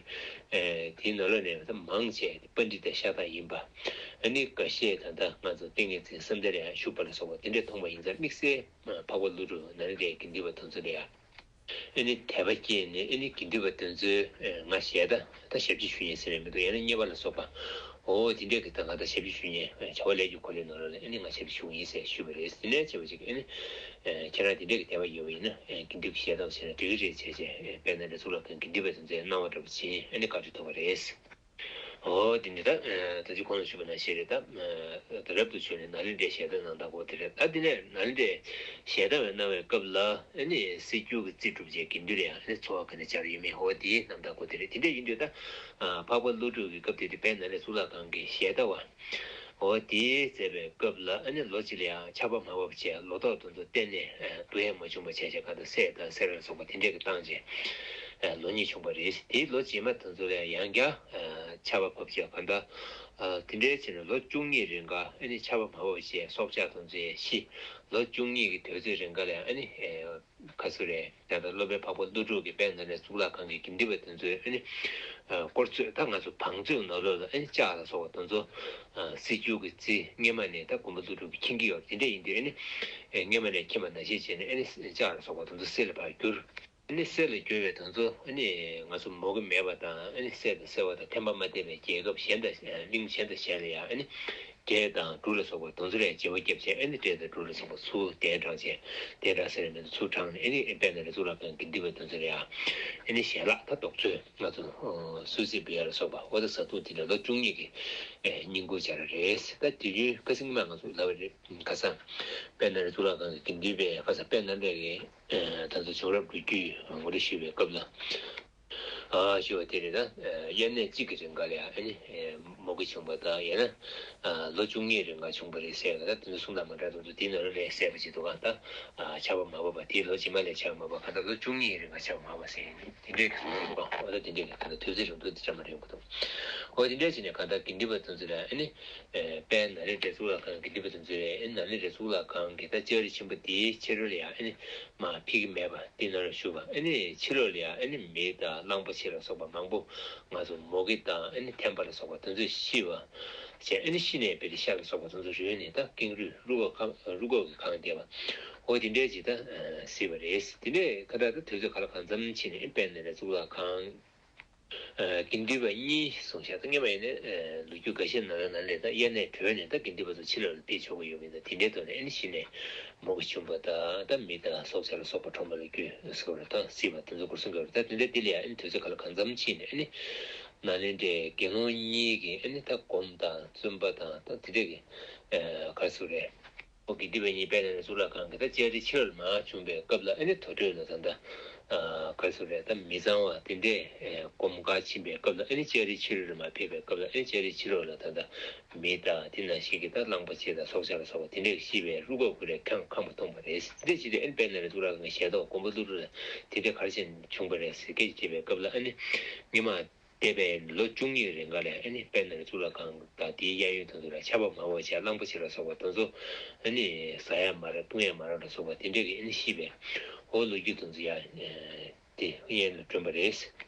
དེའི་ནང་ལོགས་ནས་ད་མང་ཆེ་པཎྜི་ཏ་ཤ་སྟག་ཡིན་པ། ཨ་ནི་འགའ་ཤས་ད་ལྟ་ང་ཚོ་ཏིང་ངེ་འཛིན་བསམ་གཏན་ལ་ཡང་བཞུགས་པ་ལ་སོགས་པ་དེ་འདྲ་མཐོང་བ་ཡིན་ཙང་། དམིགས་བསལ་འཕགས་པ་ཀླུ་སྒྲུབ་ནཱ་ལེནྡྲའི་དགེ་འདུན་པ་དེ་ཚོ་ལ་ཡང་ཨ་ནི་དད་པ་སྐྱེས་ནས། ཨ་ནི་དགེ་འདུན་པ་དེ་ཚོས་ང་ཞལ་ཏ་ད་ཞབས་ཕྱི་ཞུ་མཁན་ཟེར་ཡ་མི་འདུག་ཡང་ན་མཉེས་པ་ལ་སོགས་པ། འོ་དེ་འདྲས་ཀྱི་ད་ང་ད་ཞབས་ཕྱི་ཞུ་མཁན་བྱ་བ་ལས་ཀྱི་འཁོར་ལོའི་ནང་ལོགས་ལ་ཨ་ནི་ང་ཞབས་ཕྱི་ཞུ་གི་ཡིན་ཟེར་ཞུས་པ་རེད། དེ་ནས་བྱས་པ་ཅིག་ཨ་ནི་ཁྱེད་རང་དེ་འདྲས་ཀྱི་དད་པ་ཡོད་པ་ཡིན་ན་དགེ་འདུན་གྱི་ཞལ་ཏ་བྱས་ན་འགྲིག་གི་རེད་བྱས་བྱས། དཔལ་ནཱ་ལེནྡྲའི་གཙུག་ལག་ཁང་དགེ་འདུན་པ་དེ་ཚོས་གནང་བ་འདྲ་པོ་བྱིན། ཨ་ནི་བཀའ་འཁྲོལ་ཐོབ་པ་རེད། འོ་དེ་ནི་ད་ད་ཅི་གོང་ལ་ཞུས་པ་ནང་བཞིན་རེད། ད་ད་རབ་ཏུ་བྱུང་ནས་ནཱ་ལེནྡྲའི་ཞལ་ཏ་གནང་དགོས་དེ་རེད། ད་དེ་ནས་ནཱ་ལེནྡྲའི་ཞལ་ཏ་བའི་གནང་བའི་སྐབས་ལ་ཨ་ནི་སྲིད་སྒྱུར་གྱི་རྩིས་གྲུབ་བྱས་དགེ་འདུན་ལ་ཡང་ཨ་ནི་འཚོ་བ་ག་ནས་སྦྱར་ཡོད་མེད། འོ་དེའི་རྣམ་ཐར་སྐོར་དེ་རེད། དེ་འདྲ་ཡིན་དུས་ད་འཕགས་པ་ཀླུ་སྒྲུབ་ཀྱི་སྐབས་དེ་དུས་དཔལ་ནཱ་ལེནྡྲའི་གཙུག་ལག་ཁང་གི་ཞལ་ཏ་བ། འོ་དེ་མཛད་པའི་སྐབས་ལ་ཨ་ནི་ལོ་གཅིག་ལ་ཡང་ཆར་པ་མ་བབས་བྱས། ལོ་ཏོག་དེ་ཚོ་གཏན་ནས་བསྡུ་ཡས་མ་བྱུང་བ་བྱས་བྱས། གང་ལྟར་སད་དང་སེར་ལ་སོགས་པ་དེ་འདྲས་ཀྱི་བཏང་བྱས་ལོ་གཉིས་བྱུང་བ་རེད། དེའི་ལོ་རྗེས་མ་དེ་ཚོ་ལ་ཡང་བསྐྱར་ཆར་པ་བབས་བྱས། གང་ལྟར་དེ་འདྲས་བྱས་ནས་ལོ་བཅུ་གཉིས་རིང་ག་ཨ་ནི་ཆར་པ་མ་བབས་བྱས་སྲོག་ཆགས་དེ་ཚོ་ཡང་ཤི། ལོ་བཅུ་གཉིས་ཀྱི་དུས་ཚོད་རིང་ག་ལ་ཡང་ཨ་ནི་ག་ཚོད་རེད། ད་ལྟ་སློབ་དཔོན་འཕགས་པ་ཀླུ་སྒྲུབ་ཀྱིས་དཔལ་ནཱ་ལེནྡྲའི་གཙུག་ལག་ཁང་གི་དགེ་འདུན་པ་དེ་ཚོའི་ཨ་ནི་སྐོར་ཚོས། ད་ང་ཚོ་བང་མཛོད་ནང་ལོགས་ལ་ཨ་ནི་ལྕགས་ལ་སོགས་པ་དེ་ཚོ་སྲིད་སྒྱུར་གྱི་རྩིས་སྔས་མ་ནས་ད་མགོན་པོ་ཀླུ་སྒྲུབ་ཀྱིས་འཁྱེར་གྱི་ཡོད་རེད། དེ་འདྲ་ཡིན་དུས་ཨ་ནི་སྔས་མ་ནས་འཁྱེར་བ་ནང་བཞིན་བྱས་ནས་ཨ་ནི་ལྕགས་ལ་སོགས་པ་དེ་ཚོ་གསེར་ལ་ཕར་བསྒྱུར། ཨ་ནི་གསེར་ལ་བསྒྱུར་བའི་དེ་ཚོ་ཨ་ནི་ང་ཚོ་མོ་གི་མེད་པ་དང་། ཨ་ནི་གསེར་དང་སེར་པོ་དང་ཐེམ་པ་མ་བསྡད་པའི་རྒྱལ་ཁབ་གཞན་དང་། གླིང་གཞན་དང་གཞན་ལ་ཡང་ཨ་ནི་འབྲས་དང་འབྲུ་ལ་སོགས་པ་དེ་ཚོ་ལ་ཡང་བརྗེ་པོ་བརྒྱབ་བྱས། ཨ་ནི་འབྲས་དང་འབྲུ་ལ་སོགས་པ་ཚུར་གདན་དྲངས་བྱས། གདན་དྲངས་ཟེར་ཡ་མེད་དུ་ཚུར་དྲངས་ནས། ཨ་ནི་དཔལ་ནཱ་ལེནྡྲའི་གཙུག་ལག་ཁང་གི་དགེ་འདུན་པ་དེ་ཚོ་ལ་ཡང་ཨ་ནི་ཞལ་ལག་ད་རྡོག་བཙོས། ང་ཚོ་གསོལ་ཚིགས་འབུལ་ཡ་ལ་སོགས་པ། འོ་ད་བཟའ་བཏུང་དེ་འདྲ་ལོ་བཅུ་གཉིས་ཀྱི་བསྙེན་བཀུར་བྱ་ར་རེད། ད་དུས་རྒྱུན་ཁ་སང་ཉི་མ་ང་ཚོ་ལབ་པ་རེད། ཁ་སང་དཔལ་ནཱ་ལེནྡྲའི་གཙུག་ལག་ཁང་གི་དགེ་འདུན་པས། ཁ་སང་དཔལ་ནཱ་ལེནྡྲ་གི་ད་ལྟ་བྱུང་རབས་ལོ་རྒྱུས་ངོ་སྤྲོད་ཞུས་པའི་སྐབས་ལ། ཨ་ཞུ་བ་དེ་རེད། ད་དབྱར་གནས་གཅིག་གི་རིང་ག་ལ་ཡང་ཨ་ནི་མོ་གི་བྱུང་བ་དང་། ཡང་ན་ལོ་བཅུ་གཉིས་རིང་ག་བྱུང་བ་རེད་ཟེར་ཡ་ད་དེ་ཚོ་གསུང་སྟངས་མ་འདྲ་དེ་ཚོ་དེའི་ནང་ལ་རེད་ཟེར་བ་ཅིག་འདུག་ག་ད་ཆར་པ་མ་བབས་པ་དེའི་ལོ་རྗེས་མ་ལ་ཆར་པ་མ་བབས། གང་ལྟར་ལོ་བཅུ་གཉིས་རིང་ག་ཆར་པ་མ་བབས་ཟེར་ཡ་ནི་དེ་འདྲའི་གི་གསུང་གི་འདུག་ག་འོ་ད་དེ་འདྲའི་གི་ད་ལྟ་དུས་ཚོད་རིང་པོ་དེ་འདྲ་མ་རིང་པོ་འདུག་འོ་དེ་འདྲ་བྱས་ནས་གང་ལྟར་དགེ་འདུན་པ་དེ་ཚོ་ལ་ཨ་ནི་དཔལ་ནཱ་ལེནྡྲའི་གཙུག་ལག་ཁང་གི་དགེ་འདུན་པ་དེ་ཚོས་ནཱ་ལེནྡྲའི་གཙུག་ལག་ཁང་གི་ད་ལྕགས་རི་ཆེན་པོ་དེའི་ཕྱི་རོལ་ལ་ཡང་ཨ་ནི་མར་ཕྱིན་གྱི་མེད་པ། དེ་ནང་ལ་བཞུགས་པ། ཨ་ནི་ཕྱི་ལོགས་ལ་ཡང་ཨ་ནི་མི་དང་གླང་པོ་ཆེ་ལ་སོགས་པ་མང་པོ། ང་ཚོ་མོ་གི་དང་ཨ་ནི་ཐེམ་པ་ལ་སོགས་པ་དེ་ཚོས་ཤི་བ་བྱས། ཨ་ནི་ཤི་ནས་བེ་ཏི་ཤ་ལ་སོགས་པ་དེ་ཚོ་རུལ་ནས་ད་ཀེང་རུས་རུས་ཁོག་ཁ་རུས་ཁོག་གི་གངས་བལྟས་པ། འོ་དེ་འདྲའི་ཅིག་ད་གཟིགས་པ་རེད། དེ་ནས་ག་ད་ད་དུས་ཚོད་ག་ལ་གང་འཚམ་ཕྱིན་ནས་དཔལ་ནཱ་ལེནྡྲའི་གཙུག་ལག་ཁང་དགེ་འདུན་པ་གཉིས་གསུངས་བཞག་ད་སྔོན་མ་ཡིན་ན་ལོ་རྒྱུས་འགའ་ཤས་ནང་ལ་ནང་ལས་ད་དབྱར་གནས་གྲོལ་ནས་ད་དགེ་འདུན་པ་ཚོ་ཕྱི་ལོགས་ལ་ཕེབས་ཆོག་གི་ཡོད་མིན་ད། དེ་འདྲའི་ཐོག་ནས་ཨ་ནི་གཞི་ནས་མོ་གི་བྱུང་བ་དང་ད་མི་དང་སྲོག་ཆགས་ལ་སོགས་པ་ཁྲོམ་པ་ལ་བསྐྱུར་ཟེར་བ་དང་གསུངས་པ་རེད། ད་དེ་འདྲའི་དོན་ཚོ་སྐོར་གསུང་གི་ཡོད་རེད། ད་དེ་འདྲའི་དེ་ལ་ཡང་ཨ་ནི་དུས་ཚོད་ག་ལ་གང་འཚམ་ཕྱིན་ནས་ཨ་ནི་ནཱ་ལེནྡྲའི་དགེ་སློང་གཉིས་ཀྱིས་ཨ་ནི་ད་སྒོམ་དང་བཙུན་པ་དང་ད་དེ་འདྲའི་གི་ག་རེ་ཟེར་རེད། ཁོ་དགེ་འདུན་པ་གཉིས་དཔལ་ནཱ་ལེནྡྲ་གཙུག་ལག་ཁང་གི་ད་ལྕགས་རི་ཕྱི་རོལ་མར་བྱོན་པའི་སྐབས་ལ། ཨ་ནི་དུར་ཁྲོད་ལ་ད་ལྟ་ག་རེ་ཟེར་རེད། ད་མི་གཙང་བ་དེ་འདྲས་སྒོམ་གར་ཕྱིན་པའི་སྐབས་ལ། ཨ་ནི་ལྕགས་རི་ཕྱི་རོལ་ལ་མར་ཕེབས་པའི་སྐབས་ལ། ཨ་ནི་ལྕགས་རི་ཕྱི་རོལ་ལ་ད་ལྟ་མི་དང་དེ་ནང་བཞིན་གྱི་ད་གླང་པོ་ཆེ་དང་སྲོག་ཆགས་ལ་སོགས་པ་དེ་འདྲས་ཤི་བའི་རུས་ཁོག་ཁོ་རས་ཁེངས་ཁེངས་པ་མཐོང་བ་རེད། དེ་འདྲས་བྱས་ཏེ་ཨ་ནི་དཔལ་ནཱ་ལེནྡྲ་གཙུག་ལག་ཁང་གི་ཞལ་ཏོག་མགོན་པོ་ཀླུ་སྒྲུབ་ལ་དེ་འདྲས་ག་རེ་བྱས་ནས་བྱུང་བ་རེད་ཟེར་སྐད་ཆ་དྲིས་པའི་སྐབས་ལ། ཨ་ནི་སྔོན་མ་འདས་པའི་ལོ་བཅུ་གཉིས་རིང་ག་ལ་ཨ་ནི་དཔལ་ནཱ་ལེནྡྲ་གཙུག་ལག་ཁང་དང་དེའི་གཡས་གཡོན་དེ་ཚོ་ལ་ཆར་པ་མང་པོ་བྱས། གླང་པོ་ཆེ་ལ་སོགས་པ་དེ་ཚོ་ཨ་ནི་ཟ་ཡ་མ་རག་འཐུང་ཡ་མ་རག་ལ་སོགས་པ་དེ་འདྲས་ཀྱི་ཨ་ནི་ཤི་བའི་འོ་ལོ་རྒྱུས་དེ་ཚོ་ཡང་དེ་སྔོན་ལ་བསྒྲོན་པ་རེད།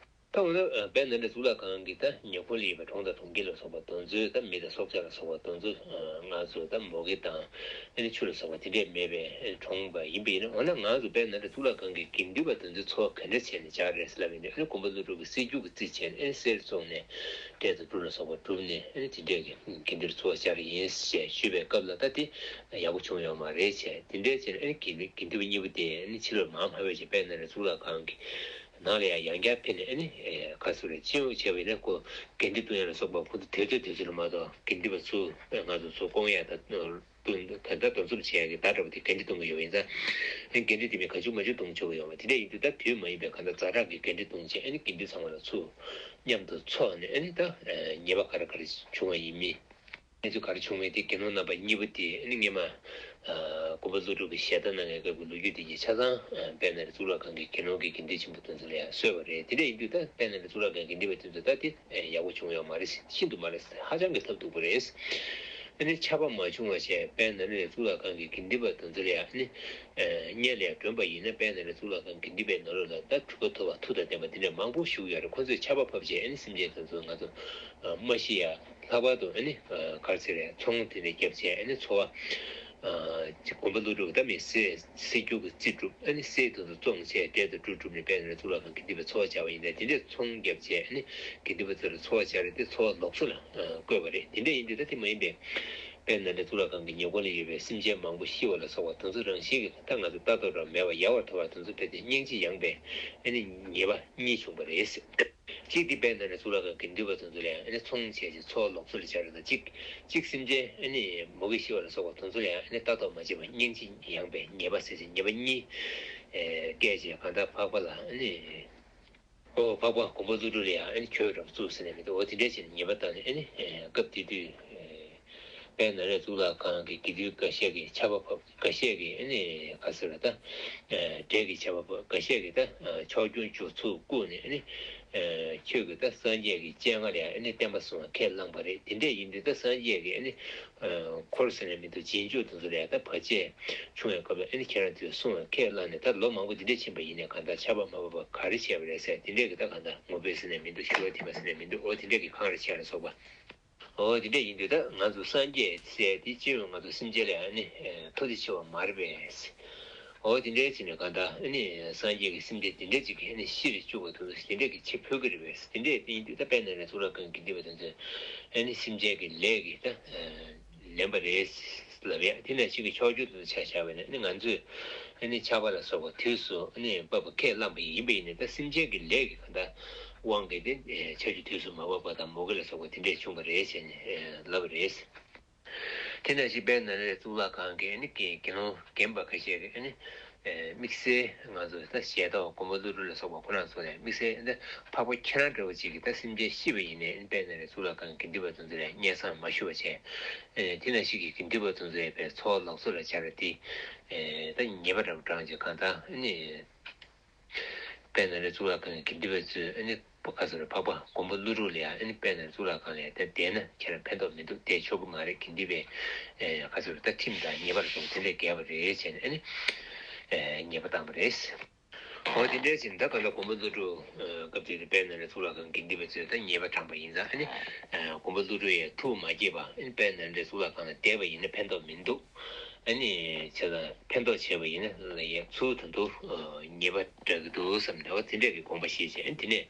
ད་འོ་ན་དཔལ་ནཱ་ལེནྡྲ་གཙུག་ལག་ཁང་གི་ད་ཉེ་འཁོར་ལ་ཡོད་པའི་གྲོང་དང་གྲོང་ཁྱེར་ལ་སོགས་པ་དེ་ཚོའི་ད་མི་དང་སྲོག་ཆགས་ལ་སོགས་པ་དེ་ཚོ་ང་ཚོ་ད་མུ་གེ་དང་ཨ་ནི་ཆུ་ལ་སོགས་པ་དེ་འདྲས་མེད་པའི་གྲོང་པ་ཡིན་པ་ཡིན་ན། འོ་ན་ང་ཚོ་དཔལ་ནཱ་ལེནྡྲ་གཙུག་ལག་ཁང་གི་དགེ་འདུན་པ་དེ་ཚོའི་འཚོ་བ་ག་འདྲ་བྱས་ནས་སྦྱར་རེད་ཟེར་ལབ་ཡིན་དུས། ཨ་ནི་མགོན་པོ་ཀླུ་སྒྲུབ་ཀྱིས་སྲད་རྒྱུག་གི་རྩིས་བྱས་ནས། ཨ་ནི་གསེར་བཙོངས་ནས་འབྲས་དང་གྲུབ་ལ་སོགས་པ་བསྒྲུབས་ནས། ཨ་ནི་དེ་འདྲས་ཀྱི་དགེ་འདུན་འཚོ་བ་སྦྱར་ཡིན་ཞེས་ཞུས་པའི་སྐབས་ལ། ད་དེ་ཡག་པོ་བྱུང་ཡོད་མ་རེད་བྱས། དེ་འདྲས་བྱས་ནས་ཨ་ནི་དགེ་དགེ་འདུན་པ་གཉིས་པོ་དེ་ཨ་ནི་ཕྱི་ལོགས་མར་མ་ཕེབས་བྱས། དཔལ་ནཱ་ལེནྡྲ་གཙུག་ལག་ཁང་གི་ནང་ལ་ཡང་ཡང་བསྐྱར་ཕེབས་ནས། ཨ་ནི་ཨེ་ག་རེ་ཟེར་རེད། སྤྱི་ཡོངས་བྱས་པ་ཡིན་ན་ཁོ་དགེ་འདུན་བཏང་ཡ་ལ་སོགས་པ་ཁོ་ཚོ་དུས་ཚོད་དུས་ཚོད་ལ་མ་གཏོགས་དགེ་འདུན་པ་ཚོ་ང་ཚོ་ཚོ་སྐོང་ཡ་དང་། དུ་ད་ལྟ་འདུ་འཛོམས་བྱེད་ཡ་གི་བརྡ་འདྲ་པོ་དེ་ག་འདྲ་གཏོང་གི་ཡོད་པ་ཡིན་ཙང་། ཨ་ནི་དགེ་འདུན་དེ་མིན་གང་བྱུང་མང་བྱུང་གཏོང་ཆོག་གི་ཡོད་མ་རེད། དེ་འདྲ་ཡིན་དུས་ད་དུས་མ་ཡིན་པའི་གང་ལྟར་ཛ་དྲག་གི་གདན་འདྲེན་གཏོང་བྱས། ཨ་ནི་དགེ་འདུན་ཚང་མ་ལ་ཚུར་མཉམ་དུ་ཚོགས་ནས། ཨ་ནི་ད་ཨ་ཉེས་པ་ག་རེ་ག་རེ་བྱུང་བ་ཡིན་མིན། གནས་ཚུལ་ག་རེ་བྱུང་མིན་དེ་དགེ་སློང་རྣམ་པ་གཉིས་པོ་དེ་ཨ་ནི་སྔོན་མ་ཨ་མགོན་པོ་ཀླུ་སྒྲུབ་ཀྱིས་ཞལ་ཏ་གནང་བའི་སྐབས་ཀྱི་ལོ་རྒྱུས་དེ་གཉིས་ཆ་ཚང་ཨ་དཔལ་ནཱ་ལེནྡྲ་གཙུག་ལག་ཁང་གི་དགེ་སློང་གི་དགེ་འདུན་ཆེན་པོ་དེ་ཚོ་ལ་ཡང་གསོལ་བ་རེད། དེ་འདྲ་ཡིན་དུས་ད་དཔལ་ནཱ་ལེནྡྲ་གཙུག་ལག་ཁང་གི་དགེ་འདུན་པ་དེ་ཚོ་ད་དེ་ཨ་ཡག་པོ་བྱུང་ཡོད་མ་རེད། ཤིན་ཏུ་མ་རེད། ཧ་ཅང་གི་ཐབས་སྡུག་པོ་རེད། ཨ་ནི་ཆར་པ་མ་བྱུང་བ་བྱས། དཔལ་ནཱ་ལེནྡྲ་གཙུག་ལག་ཁང་གི་དགེ་འདུན་པ་དེ་ཚོ་ལ་ཡང་ཨ་ནི་ཨ་སྔོན་ལ་ཡང་བསྒྲོན་པ་ཡིན་ན། དཔལ་ནཱ་ལེནྡྲ་གཙུག་ལག་ཁང་གི་དགེ་འདུན་པའི་ནང་ལོགས་ལ་ད་གྲུབ་པ་ཐོབ་པ་མཐུ་དང་ལྡན་པ་དེ་འདྲ་མང་པོ་བཞུགས་ཡོད་རེད། ཁོ་ཚོས་ཆར་པ་ཕབ་བྱས། ཨ་ནི་སེམས་ཅན་དེ་ཚོ་ང་ཚོ་ཨ་མ་ཤི་ཡ། ལྷག་པར་དུ་ཨ་ནི་ཨ་ག་རེ་ཟེར་རེད། ཚོང་དེ་འདྲ་བརྒྱབ་བྱས། ཨ་ནི་འཚོ་བ་ཨ་མགོན་པོ་ཀླུ་སྒྲུབ་ད་མི་གསེར་གསེར་འགྱུར་གྱི་རྩིས་སྒྲུབ། ཨ་ནི་གསེར་དེ་ཚོ་བཙོངས་བྱས་འབྲས་དང་གྲུབ་བསྒྲུབས་ནས་དཔལ་ནཱ་ལེནྡྲ་གཙུག་ལག་ཁང་གི་དགེ་འདུན་པའི་འཚོ་བ་སྦྱར་བ་ཡིན་ཏེ། དེ་འདྲས་ཚོང་བརྒྱབ་བྱས་ཨ་ནི་དགེ་འདུན་པ་ཚོ་ལ་འཚོ་བ་སྦྱར་རེད་དེ། འཚོ་བ་ལོགས་སུ་ལ་ཨ་བཀོད་པ་རེད། དེ་འདྲས་ཡིན་དུས་ད་དེ་མ་ཡིན་པའི་དཔལ་ནཱ་ལེནྡྲ་གཙུག་ལག་ཁང་གི་ཉེ་འཁོར་ལ་ཡོད་པའི་སེམས་ཅན་མང་པོ་ཤི་བ་ལ་སོགས་པ་དེ་ཚོ་རང་བཞིན་གྱིས་ད་ང་ཚོ་ལྟ་རྟོག་རང་མེད་པ་ཡལ་བར་ཐལ་བ་དེ་ཚོ་རྦད་དེ་སྙིང་རྗེ་ཡངས་པའི་ཨ་ནི་ཉེས་པ་གཉིས་བྱུང་བ་རེད། གཅིག་དེ་དཔལ་ནཱ་ལེནྡྲ་གཙུག་ལག་ཁང་གི་དགེ་འདུན་པ་དེ་ཚོ་ལ་ཡང་ཨ་ནི་ཚོང་བྱས་ཏེ་འཚོ་བ་ལོགས་སུ་ལ་སྦྱར་རེད་དང་། གཅིག་གཅིག་སེམས་ཅན་ཨ་ནི་མུ་གེ་ཤི་བ་ལ་སོགས་པ་དེ་ཚོ་ལ་ཡང་ཨ་ནི་ལྟ་རྟོག་མ་བྱས་པ་སྙིང་རྗེ་ཡངས་པའི་ཉེས་པ་ཟེར་ཏེ་ཉེས་པ་གཉིས་ཨེ་བཀལ་བྱས། གང་ལྟར་འཕགས་པ་ལ་ཨ་ནི་ཨོ་འཕགས་པ་མགོན་པོ་ཀླུ་སྒྲུབ་ལ་ཡང་ཨ་ནི་ཁྱོད་རང་བཙུགས་ཟེར་ནས་མི་འདུག་འོ་དེ་འདྲས་བྱས་ནས་ཉེས་པ་བཏང་ནས། ཨ་ནི་ཨེ་སྐབས་དེ་དུས་ཨེ་དཔལ་ནཱ་ལེནྡྲ་གཙུག་ལག་ཁང་གི་དགེ་འདུན་འགའ་ཤས་ཀྱིས་ཆར་པ་ཕབ། འགའ་ཤས་ཀྱིས་ཨ་ནི་ག་ཟེར་བ་ད་ཨེ་འབྲས་ཀྱི་ཆར་པ་ཕབ། འགའ་ཤས་ཀྱིས་ད་ཨེ་ཕྱོགས་སྐྱོང་མཆོག་ཚུར་བཀུག་ནས། ཨ་ནི་ཨེ་ཁྱོད་ཀྱིས་ད་སངས་རྒྱས་ཀྱི་སྤྱན་སྔར་ལ་ཡང་ཨ་ནི་བསྟན་པ་སྲུང་བར་ཁས་བླངས་པ་རེད། དེ་འདྲས་ཡིན་དུས་ད་སངས་རྒྱས་ཀྱི་ཨ་ནི་ཨེ་འཁོར་ཟེར་ནས་མི་འདུག་རྗེས་འཇུག་དེ་ཚོ་ལ་ཡང་ད་བར་ཆད་བྱུང་བའི་སྐབས་ལ་ཨ་ནི་ཁྱེད་རང་ཚོས་སྲུང་བར་ཁས་བླངས་ནས། ད་ལོ་མང་པོ་འདི་འདྲས་ཕྱིན་པ་ཡིན་ནའི་གང་ལྟར་ཆར་པ་མ་བབས་པར་ག་རེ་བྱས་པ་རེད་ཟེར། དེ་འདྲས་ཀྱི་ད་གང་ལྟར་ངོ་དཔེ་ཟེར་ནས་མི་འདུག་ཞུ་བ་ཐིམ་པ་ཟེར་ནས་མི་འདུག་འོ་དེ་འདྲས་ཀྱི་གང་རེ་བྱས་ལ་སོགས་པ། འོ་དེ་འདྲས་ཡིན་དུས་ད་ང་ཚོ་སངས་རྒྱས་ཟེར་དེ་སྤྱི་ཡོངས་ང་ཚོ་སེམས་ཅན་ལ་ཨ་ནི་ཨེ་ཐུགས་རྗེ་ཆེ་བ་མ་རེད་པས། འོ་དེ་འདྲས་བྱས་ནས་གང་ལྟར་ཨ་ནི་སངས་རྒྱས་ཀྱི་སེམས་ཅན་དེ་འདྲས་ཅིག་གིས་ཨ་ནི་ཤི་རུ་བཅུག་པ་དེ་ཚོ་དེ་འདྲས་ཀྱི་ཆེ་ཕོད་ཀྱི་རེད་པས། དེ་འདྲས་ཡིན་དུས་ད་དཔལ་ནཱ་ལེནྡྲ་གཙུག་ལག་ཁང་གི་དགེ་འདུན་པ་དེ་ཚོས་ཨ་ནི་སེམས་ཅན་གྱི་ལས་ཀྱི་ད་ཨེ་ལེན་པ་རེད་ལབ་ཡ། དེ་ནང་བཞིན་གྱི་ཕྱོགས་བཅུ་དེ་ཚོ་ཆ་བཞག་པ་ཡིན་ན། ཨ་ནི་ང་ཚོས་ཨ་ནི་ཆར་པ་ལ་སོགས་པ་དུས་སུ་ཨ་ནི་བབས་པ་ཁས་བླངས་པ་ཡིན་པ་ཡིན་ནའི། ད་སེམས་ཅན་གྱི་ལས་ཀྱི་གང་ལྟར་དབང་གིས་དེ་ཆར་ཆུ་དུས་སུ་མ་བབས་པ་དང་མུ་གེ་ལ་སོགས་པ་དེ་འདྲས་བྱུང་བ་རེད་ཟེར་ནས་ལབ་པ་རེད། དེ་ནང་བཞིན་དཔལ་ནཱ་ལེནྡྲ་གཙུག་ལག་ཁང་གི་ཨ་ནི་དགེ་དགེ་སློང་རྒན་པ་ཁ་ཤས་ཀྱིས་ཨ་ནི་དམིགས་བསལ་ང་ཚོ་ད་ཞལ་ཏ་བ་མགོན་པོ་ཀླུ་སྒྲུབ་ལ་སོགས་པ་ཁོ་རང་ཚོ་ལ་དམིགས་བསལ་ད་འཕགས་པ་ཁྱེད་རང་འདྲ་བོ་ཅིག་གིས་ད་སེམས་ཅན་ཤི་བ་ཡིན་ནའི་དཔལ་ནཱ་ལེནྡྲ་གཙུག་ལག་ཁང་གི་དགེ་འདུན་པ་དེ་ཚོ་ལ་སྙན་སེང་མ་ཞུ་བ་བྱས། ཨེ་དེ་ནང་བཞིན་གྱི་དགེ་འདུན་པ་དེ་ཚོ་ཡང་དཔེ་འཚོ་བ་ལོགས་སུ་ལ་སྦྱར་བ་དེ་ཨེ་ད་ཉེས་པ་འདྲ་བོ་བགྲངས་བྱས། གང་ལྟར་ཨ་ནི་དཔལ་ནཱ་ལེནྡྲ་གཙུག་ལག་ཁང་གི་དགེ་འདུན་པ་ཚོས་ཨ་ནི་ཁ་སོ་རེ་འཕགས་པ་མགོན་པོ་ཀླུ་སྒྲུབ་ལ་ཡང་ཨ་ནི་དཔལ་ནཱ་ལེནྡྲ་གཙུག་ལག་ཁང་ལ་ཡང་ད་བསྡད་ན་ཁྱེད་རང་ཕན་ཐོགས་མི་འདུག་བསྡད་ཆོག་གི་མ་རེད། དགེ་འདུན་པའི་ཨེ་ཁ་སོ་རེ་ད་ཁྲིམས་དང་ཉེས་པ་ལ་སོགས་དེ་འདྲས་འགལ་བ་རེད་བྱས་ནས་ཨ་ནི་ཨེ་ཉེས་པ་བཏང་བ་རེད། འོ་དེ་འདྲ་ཞིག་ད་གང་ལྟར་མགོན་པོ་ཀླུ་སྒྲུབ་སྐབས་དེར་དཔལ་ནཱ་ལེནྡྲ་གཙུག་ལག་ཁང་གི་དགེ་འདུན་པ་ཚོས་ད་ཉེས་པ་བགྲངས་པ་ཡིན་ཙང་། ཨ་ནི་མགོན་པོ་ཀླུ་སྒྲུབ་ཡང་ཐུགས་མ་དགྱེས་པར་ཨ་ནི་དཔལ་ནཱ་ལེནྡྲ་གཙུག་ལག་ཁང་ལ་བསྡད་པ་ཡིན་ན་ཕན་ཐོགས་མི་འདུག་ཨ་ནི་བྱས་ཙང་ཕན་ཐོགས་བྱས་པ་ཡིན་ན་ལ་ཡང་ཚུར་ད་དུང་ཉེས་པ་འདྲ་གི་འདུག་བསམ་ནས། འོ་དེ་འདྲ་གི་དགོངས་པ་བཞེས་བྱས། ཨ་ནི་དེ་ནས་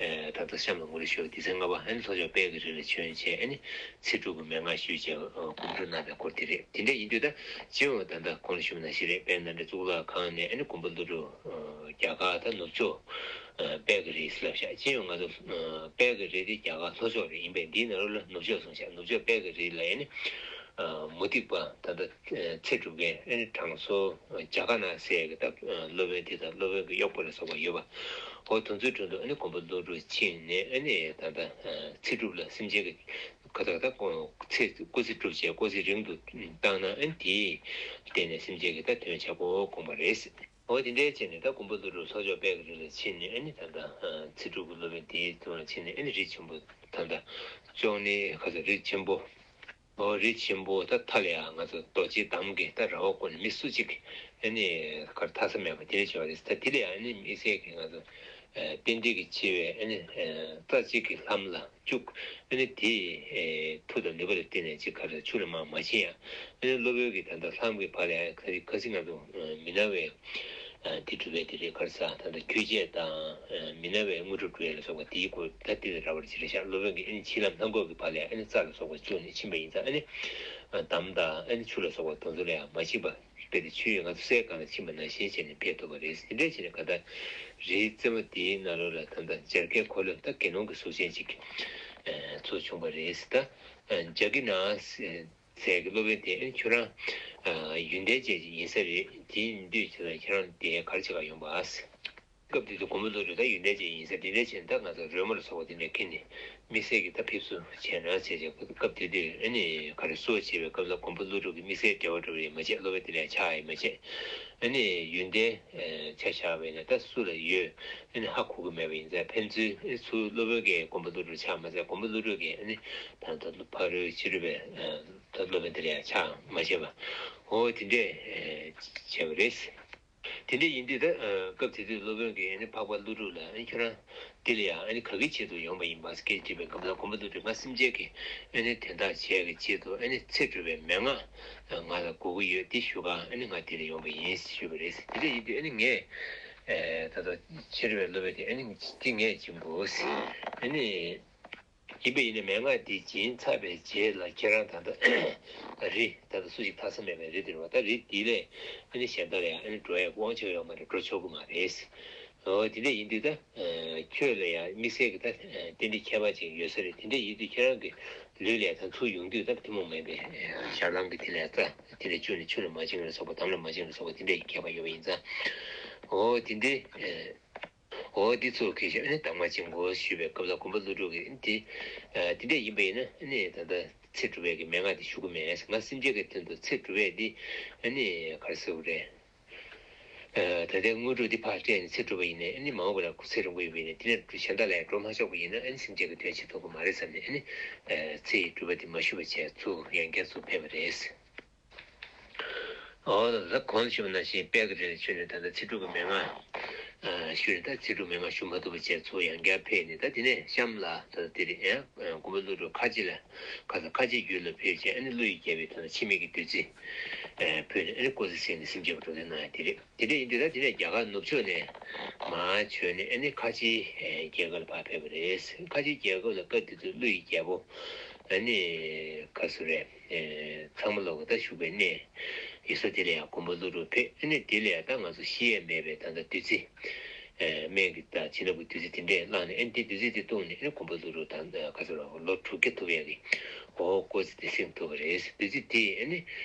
ད་ལྟ་གཤམ་ལ་ངོ་སྤྲོད་ཞུ་བ་སྡེ་ཚན་ལྔ་པ། ཨ་ནི་ལྷོ་ཕྱོགས་དཔལ་གྱི་རི་ལ་བྱོན་བྱས། ཨ་ནི་ཚེ་སྒྲུབ་ཀྱི་མན་ངག་ཞུས་བྱས་སྒོམ་སྒྲུབ་གནང་བའི་སྐོར་དེ་རེད། དེ་འདྲ་ཡིན་དུས་ད་སྤྱི་ཡོངས་ད་ལྟ་གོང་ལ་ཞུས་པ་ནང་བཞིན་རེད། དཔལ་ནཱ་ལེནྡྲ་གཙུག་ལག་ཁང་ནས་ཨ་ནི་མགོན་པོ་ཀླུ་སྒྲུབ་རྒྱ་གར་ད་ནུབ་ཕྱོགས་དཔལ་གྱི་རི་ལབ་ཤག་སྤྱི་ཡོངས་ང་ཚོ་དཔལ་གྱི་རི་དེ་རྒྱ་གར་ལྷོ་ཕྱོགས་རེད། ཡིན་པས་འདིའི་ནང་ལོགས་ལ་ནུབ་ཕྱོགས་གསུངས་ཤག་ནུབ་ཕྱོགས་དཔལ་གྱི་རི་ལ་ཡིན་ནི། མུ་སྟེགས་པ་ད་ལྟ་ཚེ་སྒྲུབ་མཁན་ཨ་ནི་དྲང་སྲོང་རྒྱ་དཀར་ནག་ཟེར་གི་ད་སློབ་དཔོན་དེ་དང་སློབ་དཔོན་གྱི་གཡོག་པོ་ལ་སོགས་པ་ཡོད་པ། འོ་དེ་ཚོའི་དྲུང་དུ་ཨ་ནི་མགོན་པོ་ཀླུ་སྒྲུབ་ཕྱིན་ནས་ཨ་ནི་ད་ལྟ་ཚེ་སྒྲུབ་ལ་སེམས་ཅན་གྱི་ཁ་ཐག་ད་ཚེ་སྐུ་ཚེ་སྒྲུབ་བྱས་སྐུ་ཚེ་རིང་དུ་བཏང་ན་ཨ་ནི་དེའི་སྟེང་ནས་སེམས་ཅན་གྱི་ད་དོན་བྱ་དགོས་དགོངས་པ་རེད། འོ་དེ་འདྲའི་བྱས་ནས་ད་མགོན་པོ་ཀླུ་སྒྲུབ་ལྷོ་ཕྱོགས་དཔལ་གྱི་རི་ལ་ཕྱིན་ནས་ཨ་ནི་ད་ལྟ་ཚེ་སྒྲུབ་ཀྱི་སློབ་དཔོན་དེའི་དྲུང་ལ་ཕྱིན་ནས་ཨ་ནི་རི་ཆེན་པོ་ད་ལྟ་ཅོག་ནི་ཁ་ས་རི་ཆེན་པོ། འོ་རི་ཆེན་པོ་ད་མཐའ་ལ་ཡང་ང་ཚོ་རྡོ་རྗེ་འདམ་གྱི་ད་ར་བ་བརྐོས་ནས་མི་སུ་གཅིག་གིས་ཨ་ནི་གར་ཐར་ས་མེད་པ་དེ་འདྲ་བྱས་པ་རེད། ད་དེ་ལ་ཡང་ཨ་ནི་དམིགས་བསལ་གྱི་ང་ཚོ་རྟེན་འབྲེལ་གྱི་ཆེ་བའི་ཨ་ནི་རྩ་གཅིག་གི་ལྷམ་ལ་བཅུག་ཨ་ནི་དེ་མཐུ་དང་ནུས་པ་ལ་བརྟེན་ནས་ཅིག་གར་ཆུ་ལ་མར་མ་ཕྱིན་ཡང་ཨ་ནི་སློབ་དཔོན་གྱི་ད་ལྟ་ལྷམ་གྱི་བར་ལ་ཡང་ག་རེ་ག་ཚོད་ང་ཚོ་མི་སྣང་བའི་དེ་གྲུབ་པའི་དེ་རེད། གར་ས་ད་ལྟ་ཁྱོད་བྱེད་དང་མི་སྣང་བའི་དངོས་གྲུབ་འགྲུབ་ཡས་ལ་སོགས་པ་དེའི་སྐོར་ད་དེ་ལ་རག་པར་བྱེད་རེད་ཤག་སློབ་དཔོན་གྱིས་ཨ་ནི་ཕྱི་ལམ་ལྷམ་གོག་གི་བར་ལ་ཨ་ནི་རྩྭ་ལ་སོགས་པ་བཅུག་ནས་ཕྱིན་པ་ཡིན་ཙང་ཨ་ནི་འདམ་དང་ཨ་ནི་ཆུ་ལ་སོགས་པ་དེ་ཚོ་ལ་ཡང་མ་ཕྱིན་པ་དཔེ་དེ་ཆུ་ཡིས་ང་ཚོ་སའི་སྒང་ལ་ཕྱིན་པ་ནང་བཞིན་བྱས་ནས་ཕེབས་ཐུབ་པ་རེད། དེ་འདྲས་བྱས་ནས་ག་ད་རིའི་རྩེ་མོ་དེའི་ནང་ལོགས་ལ་ད་ལྟ་སྦྱར་ཁའི་འཁོར་ལོ་ད་དགེ་སློང་གི་གཟུགས་ཅན་ཅིག་ཚུར་བྱུང་བ་རེད། ད་རྒྱ་གི་ནང་ཟེར་གྱི་སློབ་དཔོན་དེ་ཨ་ནི་ཁྱོད་རང་ཡོན་ཏན་ཅན་ཅིག་ཡིན་ས་རེད། དེ་ཡིན་དུས་ཁྱོད་རང་ཁྱོད་རང་དེ་ག་རེ་བྱེད་ག་ཡོང་པ། སྐབས་དེ་དུས་མགོན་པོ་ཀླུ་སྒྲུབ་ད་ཡོན་ཏན་ཅན་ཡིན་ས་དེ་འདྲ་བྱས་ནས་ད་ང་ཚོ་རོལ་མོ་ལ་སོགས་པ་དེ་འདྲ་ཁྱེར་ནས་དམིགས་བསལ་གྱི་ད་ཕེབས་བསུ་བྱས་ན་བྱས་བྱས་སྐབས་དེ་དུས་ཨ་ནི་ག་རེ་གསོལ་བ་བྱེད་པའི་སྐབས་ལ་མགོན་པོ་ཀླུ་སྒྲུབ་ཀྱི་དམིགས་བསལ་འབྲེལ་བ་འགྲོ་བ་ཡིན་མ་བྱས་སློབ་དཔོན་དེ་ལ་ཆགས་ཡིན་མ་བྱས་ཨ་ནི་ཡོན་ཏན་ཆ་བཞག་པ་ཡིན་ན་ད་སུ་ལ་ཡོད་ཨ་ནི་ཧ་གོ་གི་མེད་པ་ཡིན་ཙང་ཕན་ཚུན་ཨ་ནི་ཚུར་སློབ་དཔོན་གྱིས་མགོན་པོ་ཀླུ་སྒྲུབ་ཆགས་མ་ཟད་མགོན་པོ་ཀླུ་སྒྲུབ་ཀྱིས་ཨ་ནི་ད་ལྟ་ཕ་རོལ་ཕྱི་རོལ་པའི་ད་སློབ་དཔོན་དེ་ལ་ཡང་ཆགས་མ་བྱས་པ་འོ་དེ་འདྲས་བྱས་པ་རེད། དེ་འདྲ་ཡིན་དུས་ད་སྐབས་དེ་དུས་སློབ་དཔོན་གྱིས་ཨ་ནི་འཕགས་པ་ཀླུ་སྒྲུབ་ལ་ཨ་ནི་ཁྱོད་རང་འདི་ལ་ཡང་ཨ་ནི་ག་གི་ཆེད་དུ་ཡོང་པ་ཡིན་པ་སྐད་དྲིས་པའི་སྐབས་ལ་མགོན་པོ་ཀླུ་སྒྲུབ་ང་སེམས་ཅན་གྱི་ཨ་ནི་དོན་དག་བྱེད་ཀྱི་ཆེད་དུ་ཨ་ནི་ཚེ་སྒྲུབ་པའི་མན་ངག་ང་ལ་དགོས་ཀྱི་ཡོད་དེ་ཞུ་ག་ཨ་ནི་ང་འདི་ལ་ཡོང་པ་ཡིན་ཞུས་པ་རེད། དེ་འདྲ་ཡིན་དུས་ཨ་ནི་ངས་ད་ལྟ་ཕྱི་རོལ་པའི་སློབ་དཔོན་དེ་ཨ་ནི་འདི་ངས་སྦྱིན་དགོས་ཨ་ནི། ཡིན་པས་ཡིན་ནའི་མན་ངག་འདི་སྦྱིན་ཚར་བའི་རྗེས་ལ་ཁྱེད་རང་ད་ལྟ་རི་ད་ལྟ་སུ་ཞིག་ཐར་ས་མེད་པའི་རི་དེ་རེད་བ། ད་རི་འདི་ལས་ཨ་ནི་གཞན་དག་ལ་ཡང་ཨ་ནི་འགྲོ་ཡའི་དབང་ཆ་ཡོད་མ་རེད། འགྲོ་ཆོག་གི་མ་རེད། འོ་དེ་འདྲ་ཡིན་དུས་ད་ཁྱོད་ལ་ཡང་དམིགས་བསལ་གྱི་ད་རྟེན་འབྲེལ་ཁྱད་པར་ཅན་ཡོད་ས་རེད། དེ་འདྲ་ཡིན་དུས་ཁྱེད་རང་གི་ལུས་ལ་ད་ཚུར་ཡོང་དུས་ད་ཐུན་མོང་མིན་པའི་ཞལ་ལང་གི་དེ་ལ་རྩྭ་དེ་ལ་བཅུག་ནས་ཆུ་ལ་མ་བྱིང་བ་ལ་སོགས་པ་དམ་ལ་མ་བྱིང་བ་ལ་སོགས་པ་དེ་འདྲའི་ཁྱད་པར་ཡོད་པ་ཡིན་ཙང་། འོ་དེ་འདྲའི། འོ་འདི་ཚོ་གི་ཞབས་ནི་དྭངས་མ་བྱིན་དགོས་ཞུས་པའི་སྐབས་ལ་མགོན་པོ་ཀླུ་སྒྲུབ་ཀྱིས་འདི་དེ་འདྲ་ཡིན་པ་ཡིན་ན་ནི་ད་ལྟ་ཚེ་སྒྲུབ་པའི་གི་མན་ངག་འདི་ཞུ་གི་མེད། ང་སེམས་ཅན་གྱི་དོན་དུ་ཚེ་སྒྲུབ་པའི་འདི་ནི་ག་རེ་ཟེར་དགོས་རེད། ད་ལྟའི་དངོས་གྲུབ་འདི་ཕར་སྤྲད་ནས་ཚེ་སྒྲུབ་པ་ཡིན་ནའི་ནི་མ་འོངས་པ་ལ་ཚེ་རིང་པོ་ཡོད་པ་ཡིན་ནའི་དེ་ནས་གཞན་དག་ལ་འགྲོ་མ་ཆོག་པ་ཡིན་ན་ནི་སེམས་ཅན་གྱི་དོན་བྱེད་ཐུབ་ཀྱི་མ་རེད་བསམ་ནས་ནི་ཚེ་ཡི་སྒྲུབ་པ་འདི་མ་ཞུ་བ་བྱས་ཚུར་ཡང་བསྐྱར་ཚུར་ཕེབས་པ་རེད། འོ་ད་གོང་ཞུས་པ་ནང་བཞིན་དཔལ་གྱི་རི་ལ་བྱོན་ནས་ད་ལྟ་ཚེ་སྒྲུབ་ཀྱི་མན་ངག་ཞུས་ནས་ད་ཚེ་སྒྲུབ་མན་ངག་ཞུ་མ་ཐུབ་པ་བྱས་ཚུར་ཡང་བསྐྱར་ཕེབས་ནས་ད་དེ་ནས་གཤམ་ལ་ད་ལྟ་དེ་རེད། ཡང་མགོན་པོ་ཀླུ་སྒྲུབ་ཁ་ཆེ་ལ་ཁ་ས་ཁ་ཆེའི་རྒྱུད་ལ་ཕེབས་བྱས་ཨ་ནི་ཀླུ་ཡི་རྒྱལ་པོའི་ད་ལྟ་འཆི་མེད་ཀྱི་བདུད་རྩི་ཕུལ་ནས་ཨ་ནི་སྐུ་ཚེ་ཟིན་ནས་སེམས་ཅན་པ་འགྲོ་དོན་གནང་ཡ་དེ་རེད། དེ་འདྲ་ཡིན་དུས་ད་དེ་ནས་རྒྱ་གར་ནུབ་ཕྱོགས་ནས་མར་བྱོན་ནས་ཨ་ནི་ཁ་ཆེའི་རྒྱལ་ཁབ་ལ་ཕར་ཕེབས་པ་རེད། ཁ་ཆེའི་རྒྱལ་ཁབ་ལ་སྐབས་དེ་དུས་ཀླུ་ཡི་རྒྱལ་པོ་ཨ་ནི་ག་སུ་རེད། ཚང་མ་ལོག་གི་ད་བཞུགས་པའི་གནས་ཡོད་ས་དེ་ལ་ཡང་མགོན་པོ་ཀླུ་སྒྲུབ་ཕེབས། ཨ་ནི་དེ་ལ་ཡང་ད་ང་ཚོ་ཤི་ཡས་མེད་པའི་ད་ལྟ་བདུད་རྩི། སྨན་གྱི་ད་བྱིན་རླབས་ཀྱི་བདུད་རྩི་དེ་འདྲས་བླངས་ནས་ཨ་ནི་དེ་བདུད་རྩི་དེ་བཏུང་ནས་ཨ་ནི་མགོན་པོ་ཀླུ་སྒྲུབ་ད་ལྟ་ག་ཚོད་ར་ལོ་དྲུག་བརྒྱ་ཐུབ་ཡས་ཀྱི་འོ་སྐུ་ཚེ་དེ་བསྲིང་ཐུབ་པ་རེད། བདུད་རྩི་དེ་ཨ་ནི་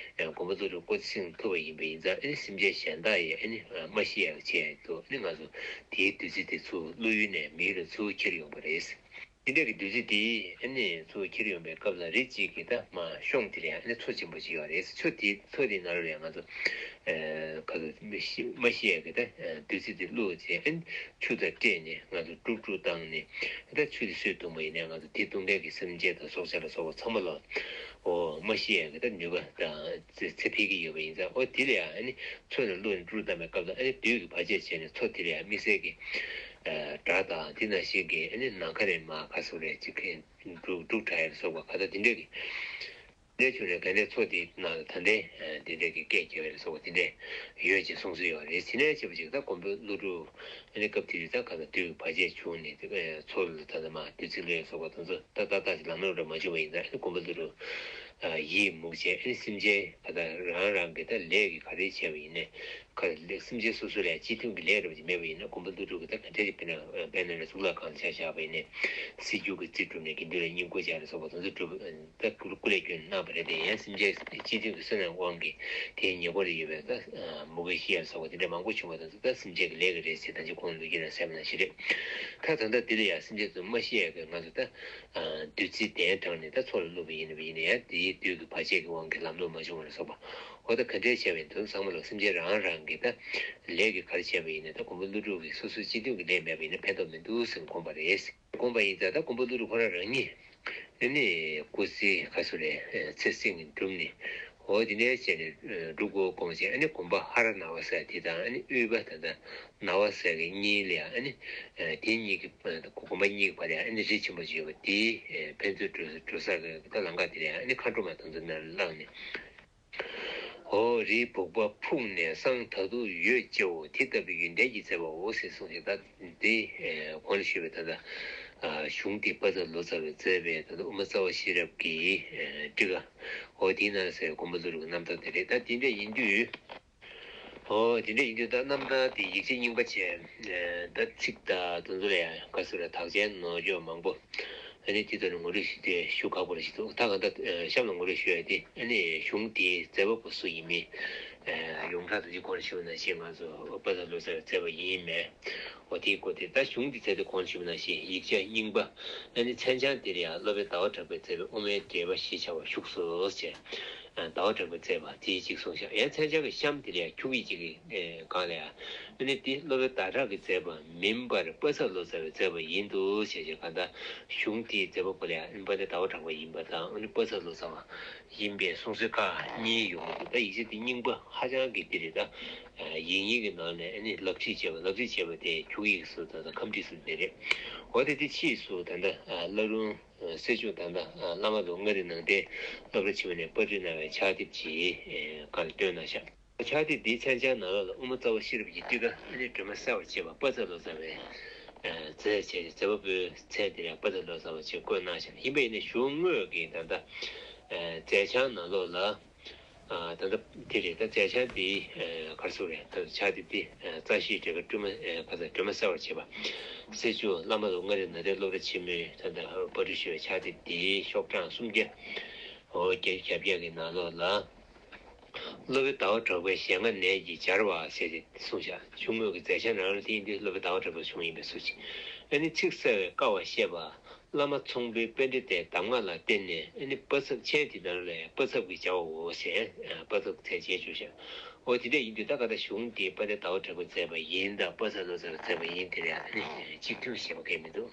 མགོན་པོ་ཀླུ་སྒྲུབ་སྐུ་ཚེ་བསྲིང་ཐུབ་པ་ཡིན་པ་ཡིན་ཙང་ཨ་ནི་སེམས་ཅན་གཞན་དག་ཡིས་ཨ་ནི་མ་ཤི་ཡས་ཀྱི་ཆེད་དུ་ཨ་ནི་ང་ཚོ་དེའི་བདུད་རྩི་དེ་ཚུར་ཀླུ་ཡུལ་ནས་མི་ཡུལ་ལ་ཚུར་ཁྱེར་ཡོང་པ་རེད། དེ་འདྲ་གི་བདུད་རྩི་དེ་ཨ་ནི་ཚུར་ཁྱེར་ཡོང་པའི་སྐབས་ལ་རི་གཅིག་གི་ད་མ་གཤོང་དེ་ལ་ཡང་ཨ་ནི་མཚོ་ཆེན་པོ་ཅིག་ཡོད་རེད། མཚོ་དེ་མཚོ་དེའི་ནང་ལ་ཡང་ང་ཚོ་ག་ཚོད་མ་ཤི་མ་ཤི་ཡས་ཀྱི་ད་བདུད་རྩི་དེ་བླུགས་བྱས་ཨ་ནི་ཆུ་དང་སྤྲད་ནས་ང་ཚོ་དཀྲུག་དཀྲུག་བཏང་ནས་ད་ཆུ་དེ་སུས་བཏུང་བ་ཡིན་ནའི་ང་ཚོ་དེ་བཏུང་མཁན་གྱི་སེམས་ཅན་དང་སྲོག་ཆགས་ལ་སོགས་པ་ཚང་མ་ལ་འོ་མ་ཤི་ཡས་ཀྱི་ད་ནུས་པ་དང་ཚེ་ཚེ་འཕེལ་གྱི་ཡོད་པ་ཡིན་ཙང་འོ་དེ་ལ་ཡང་ཨ་ནི་མཚོ་ནས་བླུགས་ནས་དཀྲུག་བཏང་པའི་སྐབས་ལ་ཨ་ནི་བདུད་ཀྱིས་བར་ཆད་བྱས་ནས་མཚོ་དེ་ལ་ཡང་དམིགས་བསལ་གྱི་སྒྲ་དང་དེ་ནང་བཞིན་གྱི་ཨ་ནི་ནམ་མཁའ་ནས་མར་ག་ཚོད་རེད་ཅིག་གི་འབྲུག་འབྲུག་གྲགས་ཡ་ལ་སོགས་པ་ག་ད་དེ་འདྲ་གི་དེ་བྱུང་ནས་ག་འདྲའི་མཚོ་དེའི་ནང་ལ་ད་ལྟའི་དེ་འདྲ་གི་སྐད་རྒྱག་ཡ་ལ་སོགས་པ་དེ་འདྲ་ཡོད་ཅེས་གསུངས་སྲོལ་ཡོད་རེད། དེ་ནས་བྱས་པ་ཅིག་ད་མགོན་པོ་ཀླུ་སྒྲུབ་ཨ་ནི་སྐབས་དེ་དུས་ད་ག་ད་བདུད་ཀྱི་བར་ཆད་བྱུང་ནས་དེ་མཚོ་ལ་ད་ལྟ་མར་བདུད་རྩི་བླུགས་ཡ་སོགས་པ་དེ་ཚོ་ད་ཏག་ཏག་ཅིག་ལམ་ལྷོང་འདྲ་མ་བྱུང་བ་ཡིན་ཙང་ཨ་ནི་མགོན་པོ་ཀླུ་སྒྲུབ་ཡིད་མུག་བྱས་ཨ་ནི་སེམས་ཅན་ག་ད་རང་རང་གི་ད་ལས་ཀྱི་ག་རེ་བྱས་པ་ཡིན་ནའི། ག་རེ་ལས་སེམས་ཅན་སོ་སོ་ལ་སྤྱི་མཐུན་གྱི་ལས་རབ་ཅིག་མེད་པ་ཡིན་ན། མགོན་པོ་ཀླུ་སྒྲུབ་ཀྱིས་ད་ག་འདྲ་ཞིག་དཔེར་ན་དཔེར་ན་ལ་གཙུག་ལག་ཁང་ལ་ཆ་བཞག་པ་ཡིན་ནའི། སྲིད་བྱུས་ཀྱི་རྩིས་གྲུབ་ནས་དགེ་འདུན་ལ་བསྙེན་བཀུར་བྱས་ལ་སོགས་པ་དེ་ཚོ་གྲུབ། ད་སྐུ་སྐུ་ལས་བསྐྱོན་གནང་བ་རེད་དེ། ཡང་སེམས་ཅན་སྤྱི་མཐུན་གྱི་བསོད་ནམས་དབང་གིས་དེའི་ཉེ་འཁོར་ལ་ཡོད་པའི་ད་མུ་གེ་ཤི་ཡ་ལ་སོགས་པ་དེ་འདྲ་མང་པོ་བྱུང་བ་དེ་ཚོ་ད་སེམས་ཅན་གྱི་ལས་ཀྱི་རེད་ཟེར། ད་ཅི་གོང་ལུགས་ཀྱི་ནང་གསལ་བ་ནང་བཞིན་རེད། ད་ད་ལྟ་འདི་ལ་ཡང་སེམས་ཅན་ཚོ་མ་ཤི་ཡ་གི་ང་ཚོ་ད་བདུད་རྩི་གདན་དྲངས་ནས་ད་མཚོ་ལ་བླུགས་པ་ཡིན་ནའི་ཡིན་ནའི། ཡང་དེའི་བདུད་ཀྱི་བར་ཆད་ཀྱི་དབང་གིས་ལམ་ལྷོང་མ་བྱུང་བ་ལ་སོགས་པ། འོ་ད་ག་འདྲས་བྱས་པ་ཡིན་དུས་ཚང་མ་ལ་སེམས་ཅན་རང་རང་གི་ད་ལས་ཀྱི་ག་རེ་བྱས་པ་ཡིན་ནའི། ད་མགོན་པོ་ཀླུ་སྒྲུབ་ཀྱིས་སོ་སོའི་སྤྱི་མཐུན་གྱི་ལས་མེད་པ་ཡིན་ན་ཕན་ཐོགས་མི་འདུག་ཟེར་དགོངས་པ་རེད། དགོངས་པ་ཡིན་ཙང་ད་མགོན་པོ་ཀླུ་སྒྲུབ་ཁོ་རང་རང་ཉིད་ཨ་ནི་སྐུ་ཚེ་ག་ཚོད་རེད། ཚེ་སྲིད་ཀྱི་འགྲུབ་ནས། འོ་དེ་འདྲས་བྱས་ནས་འགྲོ་དགོས་དགོངས་བྱས། ཨ་ནི་དགོན་པ་ཧ་ར་ན་བ་ཟེར་དེ་དང་། ཨ་ནི་དབུས་པ་ད་ལྟ་ན་བ་ཟེར་གྱི་གཉིས་ལ་ཡང་། ཨ་ནི་དེ་གཉིས་ཀྱི་དགོན་པ་གཉིས་ཀྱི་བར་ལ་ཡང་ཨ་ནི་རི་ཆེན་པོ་ཅིག་ཡོད་པ་དེ་ཕན་ཚུན་འགྲོ་འགྲོ་ས་གི་ད་ལམ་ཁ་དེ་ལ་ཡང་། ཨ་ནི་མཁའ་འགྲོ་མ་དེ་ཚོ་ནང་ལ་བླངས་ནས། འོ་རིའི་སྦུག་པ་ཕུག་ནས་སང་ད་དུང་ཡོད་ཅེའོ། དེ་ལྟ་བུའི་ཡོན་ཏན་གྱིས་མཛེས་པའོ་ཞེས་གསུངས་ཤིང་། ད་འདི་གོང་ལ་ཞུས་པའི་ད་ལྟ་གཞུང་འདི་པ་ཚ་ལོ་ཙཱ་བས་མཛད་པའི་ད་ལྟ་དབུ་མ་རྩ་བ་ཤེས་རབ་ཀྱི་ཊཱི་ཀ། འོ་དེའི་ནང་ཟེར་མགོན་པོ་ཀླུ་སྒྲུབ་ཀྱི་རྣམ་ཐར་དེ་རེད། ད་དེ་འདྲ་ཡིན་དུས། འོ་དེ་འདྲ་ཡིན་དུས་ད་རྣམ་ཐར་དེ་ཡིག་ཆ་རྙིང་པ་བྱས། ད་ཚིག་དང་དེ་ཚོ་ལ་ཡང་ག་ཟེར་ར། དག་ཆའི་ནོར་འཁྱོག་མང་པོ། ཨ་ནི་དེ་ཚོ་ནི་ངོ་སྤྲོད་ཞུ་དེ་ཞུ་ཁག་པོ་རེ་ཞིག་འདུག་ད་གང་ལྟར་གཤམ་ལ་ངོ་སྤྲོད་ཞུ་ཡ་དེ། ཨ་ནི་གཞུང་དེའི་མཛད་པ་པོ་སུ་ཡིན་མིན། ཡོངས་གྲགས་དུ་ཅིག་གོང་ཞུས་པ་ནང་བཞིན་ང་ཚོ་པ་ཚ་ལོ་ཙཱ་བས་མཛད་པ་ཡིན་མེད། འོ་དེའི་སྐོར་དེ། ད་གཞུང་འདི་མཛད་དེ་གོང་ཞུས་པ་ནང་བཞིན་ཡིག་ཆ་རྙིང་པ། ཨ་ནི་མཚན་བྱང་འདི་ལ་ཡང་སློབ་དཔོན་ཟླ་བ་གྲགས་པས་མཛད་པའི་དབུ་མའི་འགྲེལ་པ་ཞེས་བྱ་བ་བཞུགས་སོ་ཞེས། ཟླ་བ་གྲགས་པས་མཛད་པ་དེ་གཅིག་གསུངས་ཤག་ཡང་མཚན་བྱང་གི་གཤམ་དེ་ལ་ཡང་ཁྱུག་ཡིག་ཅིག་གི་སྒང་ལ་ཡང་། ཨ་ནི་འདི་སློབ་དཔོན་ཟླ་གྲགས་ཀྱིས་མཛད་པ་མིན་པར་པ་ཚ་ལོ་ཙཱ་བས་མཛད་པ་ཡིན་འདུག་ཞེས་བྱས། གང་ལྟར་གཞུང་དེའི་མཛད་པ་པོ་ལ་ཡང་དཔལ་ལྡན་ཟླ་བ་གྲགས་པ་ཡིན་པ་དང་། ཨ་ནི་པ་ཚ་ལོ་ཙཱ་བ་ཡིན་པའི་གསུང་སྲོལ་ཁག་གཉིས་ཡོང་གི་འདུག་ད་ཡིག་ཆ་འདི་རྙིང་པ་ཧ་ཅང་གི་འདི་རེད། ད་ཡིག་རྙིང་གི་ནང་ནས་ཨ་ནི་ལག་བྲིས་བྱས་པ། ལག་བྲིས་བྱས་པ་དེ་ཁྱུག་ཡིག་སུ་ད་ལྟ་ཁམས་བྲིས་སུ་དེ་རེད། འོ་དེ་དེ་ཕྱིས་སུ་ད་ལྟ་བླ་རུང་། སྲིད་བྱུས་ད་ལྟ་བླ་མ་ལུགས་ལྔ་རིག་ནང་བསྟན་སློབ་གྲྭ་ཆེན་མོ་ནས་པར་སྐྲུན་གནང་བའི་ཕྱག་དེབ་ཅིག་གང་ལ་བཏོན་གནང་ཤག་ཕྱག་དེབ་འདིའི་མཚན་བྱང་ནང་ལོགས་ལ་དབུ་མ་རྩ་བ་ཤེས་རབ་ཀྱི་ཊཱི་ཀ་ཨ་ནི་སྒྲོན་མ་གསལ་བར་བྱེད་པ་པ་ཚ་ལོ་ཙཱ་བས་མཛད་བྱས། མཛད་པ་པོའི་མཚན་དེ་ཡང་པ་ཚ་ལོ་ཙཱ་བ་ཅེས་བཀོད་གནང་ཤག་ཡིན་པ་ཡིན་ན་གཞུང་དངོས་ཀྱི་ད་ལྟ་མཛད་བྱང་ནང་ལོགས་ལ། ད་ལྟ་དེ་རེད། ད་མཛད་བྱང་འདི་ག་རེ་ཟེར་དགོས་རེད། ད་ལྟ་ཕྱག་དེབ་འདི་རྩ་ཤེའི་འགྲེལ་པ་སྒྲོན་མ་ག་ཚ་སྒྲོན་མ་གསལ་བར་བྱེད་པ། སྲིད་བྱུས་བླ་མ་ལུགས་ལྔ་རིག་ནང་བསྟན་སློབ་གྲྭ་ཆེན་མོའི་ད་ལྟ་པར་སྐྲུན་ཞུས་པའི་ཕྱག་དེབ་འདིའི་ཤོག་གྲངས་སུམ་བརྒྱ། འོ་བརྒྱད་ཅུ་གྱ་བརྒྱད་ཀྱི་ནང་ལོགས་ལ། སློབ་དཔོན་ཟླ་བ་གྲགས་པའི་ཞལ་སྔ་ནས་ཀྱི་སྦྱར་བ་ཞེས་གསུངས་ཤག་གཞུང་དངོས་ཀྱི་མཛད་བྱང་ནང་ལ་དེ་ཡིན་དུས་སློབ་དཔོན་ཟླ་བ་གྲགས་པའི་གཞུང་ཡིན་པའི་བཟོ་ཅིག་ཨ་ནི་ཚིག་གསལ་བའི་དཀའ་བ་བཤད་པ། བླ་མ་ཚོང་དཔོན་པཎྜི་ཏའི་གདམས་ངག་ལ་བརྟེན་ནས། ཨ་ནི་པ་ཚབ་མཆན་དེ་ནང་ལ་པ་ཚབ་ཀྱི་བྱ་བའོ་ཞེས་པ་ཚབ་མཚན་བྱས་བཅུག་ཤག་འོ་དེ་འདྲ་ཡིན་དུས་ད་ག་ད་གཞུང་དེ་དཔལ་ལྡན་ཟླ་བ་གྲགས་པས་མཛད་པ་ཡིན་དང་པ་ཚ་ལོ་ཙཱ་བས་མཛད་པ་ཡིན་དེ་ལ་ཨ་ནི་གཅིག་མཐུན་ཞེས་པ་གང་ཡང་མི་འདུག་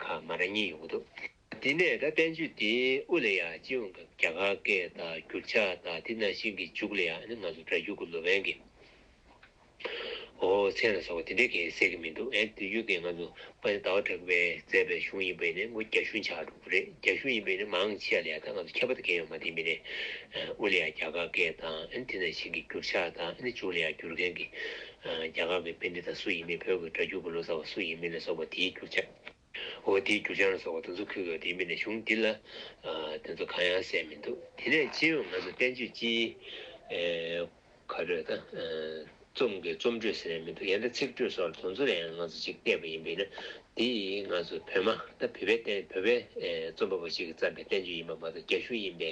ཁ་མ་ར་གཉིས་ཡོང་གི་འདུག་དེ་ནས་ད་བསྟན་བཅོས་དེའི་དབུ་ལ་ཡང་སྤྱི་ཡོངས་ཀྱི་རྒྱ་གར་སྐད་དང་འགྱུར་ཕྱག་དང་། དེ་ནང་བཞིན་གྱི་མཇུག་ལ་ཡང་ཨ་ནི་ང་ཚོ་སྒྲ་སྒྱུར་གྱི་སློབ་དཔོན་གྱི་འོ་མཚན་ལ་སོགས་པ་དེ་འདྲའི་གང་གསལ་གྱི་མི་འདུག་ཨེ་དུས་རྒྱུན་གྱི་ང་ཚོ་དཔལ་ལྡན་ཟླ་བ་གྲགས་པས་མཛད་པའི་གཞུང་ཡིན་པ་ཡིན་ན་ངོ་རྒྱ་གཞུང་ཆགས་འགྲོ་གི་རེད། རྒྱ་གཞུང་ཡིན་པ་ཡིན་ན་མང་ཆེ་བ་ལ་ཡང་ད་ང་ཚོ་ཁྱད་པར་དེ་གང་ཡང་ཡོད་མ་རེད། མི་ནས་དབུ་ལ་ཡང་རྒྱ་གར་སྐད་དང་། ཨ་ནི་དེ་ནང་བཞིན་གྱི་འགྱུར་ཕྱག་དང་། ཨ་ནི་མཇུག་ལ་ཡང་སྒྱུར་མཁན་གྱི་རྒྱ་གར་གྱི་པཎྜི་ཏ་སུ་ཡིན་མིན། བོད་ཀྱི་སྒྲ་སྒྱུར་གྱི་ལོ་ཙཱ་བ་སུ་ཡིན་མིན་ལ་སོགས་པ་དེའི་འགྱུར་ཕྱག་འོ་དེའི་འགྱུར་ཕྱག་ལ་སོགས་པ་དེ་ཚོ་འཁོད་ཡོད་དེ་ཡིན་པས་ན་གཞུང་འདི་ལ་དེ་ཚོ་གང་ཡང་གསལ་མི་འདུག་དེ་ནས་སྤྱི་ཡོངས་ང་ཚོ་བསྟན་བཅོས་སྤྱིའི་ག་རེ་ད་རྩོམ་གྱི་རྩོམ་འགྲོས་ཟེར་ཡང་མི་འདུག་ཡང་ན་ཚིག་འགྲོས་སོགས་དེ་ཚོ་ལ་ཡང་ང་ཚོ་ཅིག་བལྟས་པ་ཡིན་པས་ན། དེ་ཡིས་ང་ཚོ་བོད་མ་ད་བོད་པའི་བསྟན་བོད་པའི་རྩོམ་པ་པོ་ཞིག་གིས་བརྩམས་པའི་བསྟན་བཅོས་ཡིན་པ་མ་གཏོགས་རྒྱ་གཞུང་ཡིན་པའི་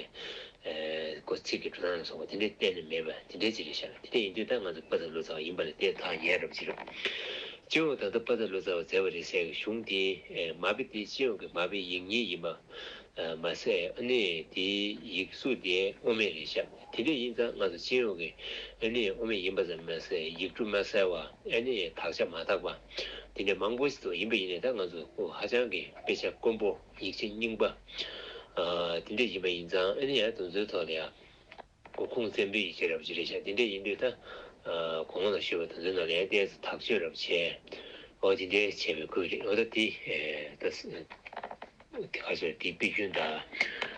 ཁོ་ཚིག་གི་འགྲོ་སྟངས་ལ་སོགས་པ་དེ་འདྲའི་གཏན་ནས་མེད་པ་དེ་འདྲའི་ཅིག་རེད་ཤག་དེ་འདྲ་ཡིན་དུས་ད་ང་ཚོ་པ་ཚ་ལོ་ཙཱ་བ་ཡིན་པ་ལ་བལྟས་ཐག་ཉེ་རབས་ཅིག་རེད། སྤྱི་ཡོངས་ད་ལྟ་པ་ཚ་ལོ་ཙཱ་བས་མཛད་པ་རེད་ཟེར་བའི་གཞུང་དེ་མ་དཔེ་དེ་སྤྱི་ཡོངས་ཀྱི་མ་དཔེ་ཡིག་རྙིང་ཡིན་པ་མ་ཟད། ཨ་ནི་དེའི་ཡིག་གཟུགས་དེ་དབུ་མེད་རེད་ཤག་དེ་འདྲ་ཡིན་ཙང་ང་ཚོ་སྤྱི་ཡོངས་ཀྱི་ཨ་ནི་དབུ་མེད་ཡིན་པ་ཙམ་མ་ཟད་ཡིག་འབྲུ་མ་གསལ་བ། ཨ་ནི་དག་ཆ་མ་དག་པ་དེ་འདྲ་མང་པོ་ཞིག་འདུག་ཡིན་པ་ཡིན་ནའི་ད་ང་ཚོ་ཧ་ཅང་གི་དཔེ་ཆ་དཀོན་པོ། ཡིག་ཆ་རྙིང་པ་དེ་འདྲ་ཡིན་པ་ཡིན་ཙང་། ཨ་ནི་ཡང་དེ་ཚོའི་ཐོག་ལ་ཡང་གོ་ཁུངས་བཙན་པོའི་ཡིག་ཆ་རབ་ཅིག་རེད་ཤག་དེ་འདྲ་ཡིན་དུས་ད་གོང་ལ་ཞུས་པ་དེ་ཚོའི་ནང་ལ་ཡང་ཏོག་ཙམ་དག་བཅོས་རབ་བྱས། འོ་དེ་འདྲའི་བྱས་པའི་ཁུལ་རེད། འོ་ད་དེ་ད་དེ་ག་ཚོད་དེ་དཔེ་རྒྱུན་དང་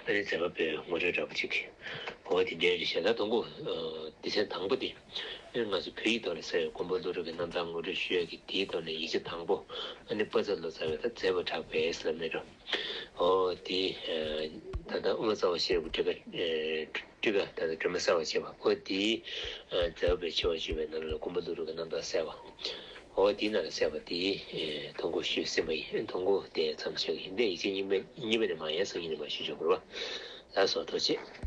ཨ་ནི་མཛད་པ་པོའི་ངོ་སྤྲོད་འདྲ་པོ་ཅིག་འོ་དེ་འདྲའི་རེད་ཤག་ད་དང་པོ་སྡེ་ཚན་དང་པོ་དེ་ཨ་ནི་ང་ཚོ་བོད་ཡིག་ཐོག་ལ་གསལ་བའི་མགོན་པོ་ཀླུ་སྒྲུབ་ཀྱི་རྣམ་ཐར་ངོ་སྤྲོད་ཞུ་ཡག་གི་དེའི་ཐོག་ནས་ཡིག་ཆ་དང་པོ། ཨ་ནི་པ་ཚ་ལོ་ཙཱ་བས་ད་མཛད་པ་གྲགས་པས་ཟེར་མེད་འགྲོ། འོ་དེ་ ད་ལྟ་དབུ་མ་རྩ་བ་ཤེས་རབ་ཀྱི་ཊཱི་ཀ་ཨེ་ཊཱི་ཀ་ད་ལྟ་སྒྲོན་མེ་གསལ་བར་བྱེད་པ། འོ་དེའི་ཨ་མཛད་པའི་ཆེ་བ་བརྗོད་པའི་ནང་ལ་མགོན་པོ་ཀླུ་སྒྲུབ་ཀྱི་རྣམ་ཐར་གསལ་བ། འོ་དེའི་ནང་ལ་གསལ་བ་དེའི་ཨེ་དོན་གོ་ཞུས་ཟིན་པ་ཡིན། དོན་གོ་དེ་མཚམས་བཞག་གི་ཡིན། དེ་ཡིག་ཆ་གཉིས་པ་གཉིས་པ་ནས་མར་ཡང་སང་ཉིན་ནས་མར་ཞུ་ཆོག་གི་རེད་པ། ལགས་སོ། ཐུགས་རྗེ་ཆེ།